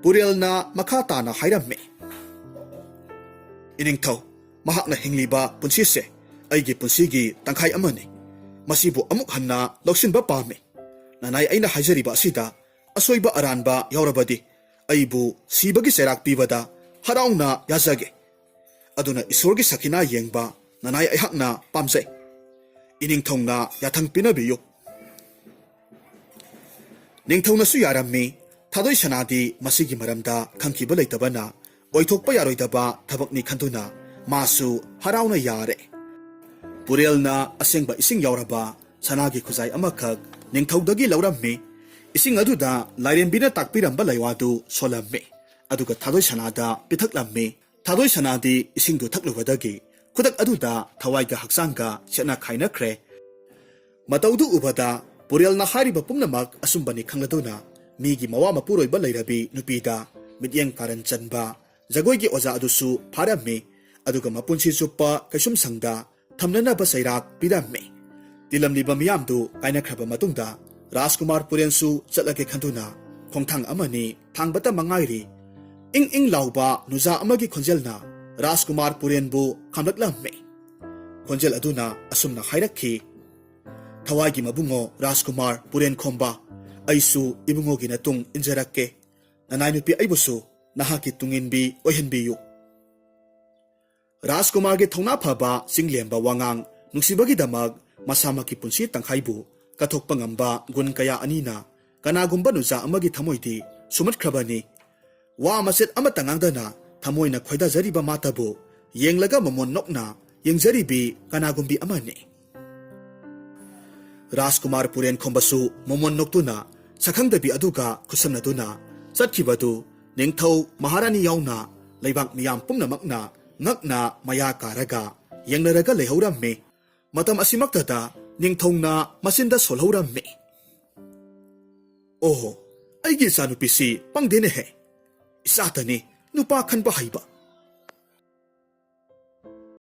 ꯄꯨꯔꯦꯜꯅ ꯃꯈꯥ ꯇꯥꯅ ꯍꯥꯏꯔꯝꯃꯤ, "ꯏꯅꯤꯡꯊꯧ, ꯃꯍꯥꯛꯅ ꯍꯤꯡꯂꯤꯕ ꯄꯨꯟꯁꯤꯁꯦ ꯑꯩꯒꯤ ꯄꯨꯟꯁꯤꯒꯤ ꯇꯪꯈꯥꯏ ꯑꯃꯅꯤ꯫ ꯃꯁꯤꯕꯨ ꯑꯃꯨꯛ ꯍꯟꯅ ꯂꯧꯁꯤꯟꯕ ꯄꯥꯝꯃꯤ꯫ ꯅꯅꯥꯏ ꯑꯩꯅ ꯍꯥꯏꯖꯔꯤꯕ ꯑꯁꯤꯗ ꯑꯁꯣꯏꯕ ꯑꯔꯥꯟꯕ ꯌꯥꯎꯔꯕꯗꯤ ꯑꯩꯕꯨ ꯁꯤꯕꯒꯤ ꯆꯩꯔꯥꯛ ꯄꯤꯕꯗ ꯍꯔꯥꯎꯅ ꯌꯥꯖꯒꯦ꯫ ꯑꯗꯨꯅ ꯏꯁꯣꯔꯒꯤ ꯁꯈꯤꯅꯥ ꯌꯦꯡꯕ ꯅꯅꯥꯏ ꯑꯩꯍꯥꯛꯅ ꯄꯥꯝꯖꯩ꯫ ꯏꯅꯤꯡꯊꯧꯅ ꯌꯥꯊꯪ ꯄꯤꯅꯕꯤꯌꯨ꯫" ꯅꯤꯡꯊꯧꯅꯁꯨ ꯌꯥꯔꯝꯃꯤ꯫ ꯊꯥꯗꯣꯏ ꯁꯅꯥꯗꯤ ꯃꯁꯤꯒꯤ ꯃꯔꯝꯗ ꯈꯪꯈꯤꯕ ꯂꯩꯇꯕꯅ ꯑꯣꯏꯊꯣꯛꯄ ꯌꯥꯔꯣꯏꯗꯕ ꯊꯕꯛꯅꯤ ꯈꯟꯗꯨꯅ ꯃꯥꯁꯨ ꯍꯔꯥꯎꯅ ꯌꯥꯔꯦ꯫ ꯄꯨꯔꯦꯜꯅ ꯑꯁꯦꯡꯕ ꯏꯁꯤꯡ ꯌꯥꯎꯔꯕ ꯁꯅꯥꯒꯤ ꯈꯨꯖꯥꯏ ꯑꯃꯈꯛ ꯅꯤꯡꯊꯧꯗꯒꯤ ꯂꯧꯔꯝꯃꯤ꯫ ꯏꯁꯤꯡ ꯑꯗꯨꯗ ꯂꯥꯏꯔꯦꯝꯕꯤꯅ ꯇꯥꯛꯄꯤꯔꯝꯕ ꯂꯩꯋꯥꯗꯨ ꯁꯣꯜꯂꯝꯃꯤ, ꯑꯗꯨꯒ ꯊꯥꯗꯣꯏ ꯁꯅꯥꯗ ꯄꯤꯊꯛꯂꯝꯃꯤ꯫ ꯊꯥꯗꯣꯏ ꯁꯅꯥꯗꯤ ꯏꯁꯤꯡꯗꯨ ꯊꯛꯂꯨꯕꯗꯒꯤ ꯈꯨꯗꯛ ꯑꯗꯨꯗ ꯊꯋꯥꯏꯒ ꯍꯛꯆꯥꯡꯒ ꯁꯦꯠꯅ ꯈꯥꯏꯅꯈ꯭ꯔꯦ꯫ ꯃꯇꯧꯗꯨ ꯎꯕꯗ ꯄꯨꯔꯦꯜꯅ ꯍꯥꯏꯔꯤꯕ ꯄꯨꯝꯅꯃꯛ ꯑꯆꯨꯝꯕꯅꯤ ꯈꯪꯂꯗꯨꯅ ꯃꯤꯒꯤ ꯃꯋꯥ ꯃꯄꯨꯔꯣꯏꯕ ꯂꯩꯔꯕꯤ ꯅꯨꯄꯤꯗ ꯃꯤꯠꯌꯦꯡ ꯀꯥꯔꯟ ꯆꯟꯕ ꯖꯒꯣꯏꯒꯤ ꯑꯣꯖꯥ ꯑꯗꯨꯁꯨ ꯐꯥꯔꯝꯃꯤ, ꯑꯗꯨꯒ ꯃꯄꯨꯟꯁꯤ ꯆꯨꯞꯄ ꯀꯩꯁꯨꯝꯁꯪꯗ ꯊꯝꯅꯅꯕ ꯆꯩꯔꯥꯛ ꯄꯤꯔꯝꯃꯤ꯫ ꯇꯤꯜꯂꯝꯂꯤꯕ ꯃꯤꯌꯥꯝꯗꯨ ꯀꯥꯏꯅꯈ꯭ꯔꯕ ꯃꯇꯨꯡꯗ ꯔꯥꯖꯀꯨꯃꯥꯔ ꯄꯨꯔꯦꯟꯁꯨ ꯆꯠꯂꯒꯦ ꯈꯟꯗꯨꯅ ꯈꯣꯡꯊꯥꯡ ꯑꯃꯅꯤ ꯊꯥꯡꯕꯇ ꯃꯉꯥꯏꯔꯤ꯫ ꯏꯪ ꯏꯪ ꯂꯥꯎꯕ ꯅꯨꯖꯥ ꯑꯃꯒꯤ ꯈꯣꯟꯖꯦꯜꯅ ꯔꯥꯖꯀꯨꯃꯥꯔ ꯄꯨꯔꯦꯟꯕꯨ ꯈꯥꯝꯂꯛꯂꯝꯃꯤ꯫ ꯈꯣꯟꯖꯦꯜ ꯑꯗꯨꯅ ꯑꯁꯨꯝꯅ ꯍꯥꯏꯔꯛꯈꯤ, "ꯊꯋꯥꯏꯒꯤ ꯃꯕꯨꯡꯉꯣ ꯔꯥꯖꯀꯨꯃꯥꯔ ꯄꯨꯔꯦꯟꯈꯣꯝꯕ, ꯑꯩꯁꯨ ꯏꯕꯨꯡꯉꯣꯒꯤ ꯅꯇꯨꯡ ꯏꯟꯖꯔꯛꯀꯦ꯫ ꯅꯅꯥꯏ ꯅꯨꯄꯤ ꯑꯩꯕꯨꯁꯨ ꯅꯍꯥꯛꯀꯤ ꯇꯨꯡꯏꯟꯕꯤ ꯑꯣꯏꯍꯟꯕꯤꯌꯨ"꯫ ꯔꯥꯖꯀꯨꯃꯥꯔꯒꯤ ꯊꯧꯅꯥ ꯐꯕ, ꯆꯤꯡꯂꯦꯝꯕ ꯋꯥꯉꯥꯡ, ꯅꯨꯡꯁꯤꯕꯒꯤꯗꯃꯛ ꯃꯁꯥꯃꯛꯀꯤ ꯄꯨꯟꯁꯤ ꯇꯪꯈꯥꯏꯕꯨ ꯀꯠꯊꯣꯛꯄ ꯉꯝꯕ ꯒꯨꯟ ꯀꯌꯥ ꯑꯅꯤꯅ ꯀꯅꯥꯒꯨꯝꯕ ꯅꯨꯖꯥ ꯑꯃꯒꯤ ꯊꯃꯣꯏꯗꯤ ꯁꯨꯝꯍꯠꯈ꯭ꯔꯕꯅꯤ꯫ ꯋꯥ ꯃꯆꯦꯠ ꯑꯃꯠꯇ ꯉꯥꯡꯗꯅ ꯊꯃꯣꯏꯅ ꯈꯣꯏꯗꯥꯖꯔꯤꯕ ꯃꯥꯇꯕꯨ ꯌꯦꯡꯂꯒ ꯃꯃꯣꯟ ꯅꯣꯛꯅ ꯌꯦꯡꯖꯔꯤꯕꯤ ꯀꯅꯥꯒꯨꯝꯕꯤ ꯑꯃꯅꯤ꯫ ꯔꯥꯖꯀꯨꯃꯥꯔ ꯄꯨꯔꯦꯟꯈꯣꯝꯕꯁꯨ ꯃꯃꯣꯟ ꯅꯣꯛꯇꯨꯅ ꯁꯛꯈꯪꯗꯕꯤ ꯑꯗꯨꯒ ꯈꯨꯠꯁꯝꯅꯗꯨꯅ ꯆꯠꯈꯤꯕꯗꯨ ꯅꯤꯡꯊꯧ ꯃꯍꯥꯔꯥꯅꯤ ꯌꯥꯎꯅ ꯂꯩꯕꯥꯛ ꯃꯤꯌꯥꯝ ꯄꯨꯝꯅꯃꯛꯅ ꯉꯛꯅ ꯃꯌꯥ ꯀꯥꯔꯒ ꯌꯦꯡꯅꯔꯒ ꯂꯩꯍꯧꯔꯝꯃꯤ꯫ ꯃꯇꯝ ꯑꯁꯤꯃꯛꯇꯗ ꯅꯤꯡꯊꯧꯅ ꯃꯆꯤꯟꯗ ꯁꯣꯜꯍꯧꯔꯝꯃꯤ, "ꯑꯣꯍꯣ, ꯑꯩꯒꯤ ꯏꯆꯥꯅꯨꯄꯤꯁꯤ ꯄꯪꯗꯦꯅꯦꯍꯦ꯫ ꯏꯆꯥꯇꯅꯤ ꯅꯨꯄꯥ ꯈꯟꯕ ꯍꯩꯕ,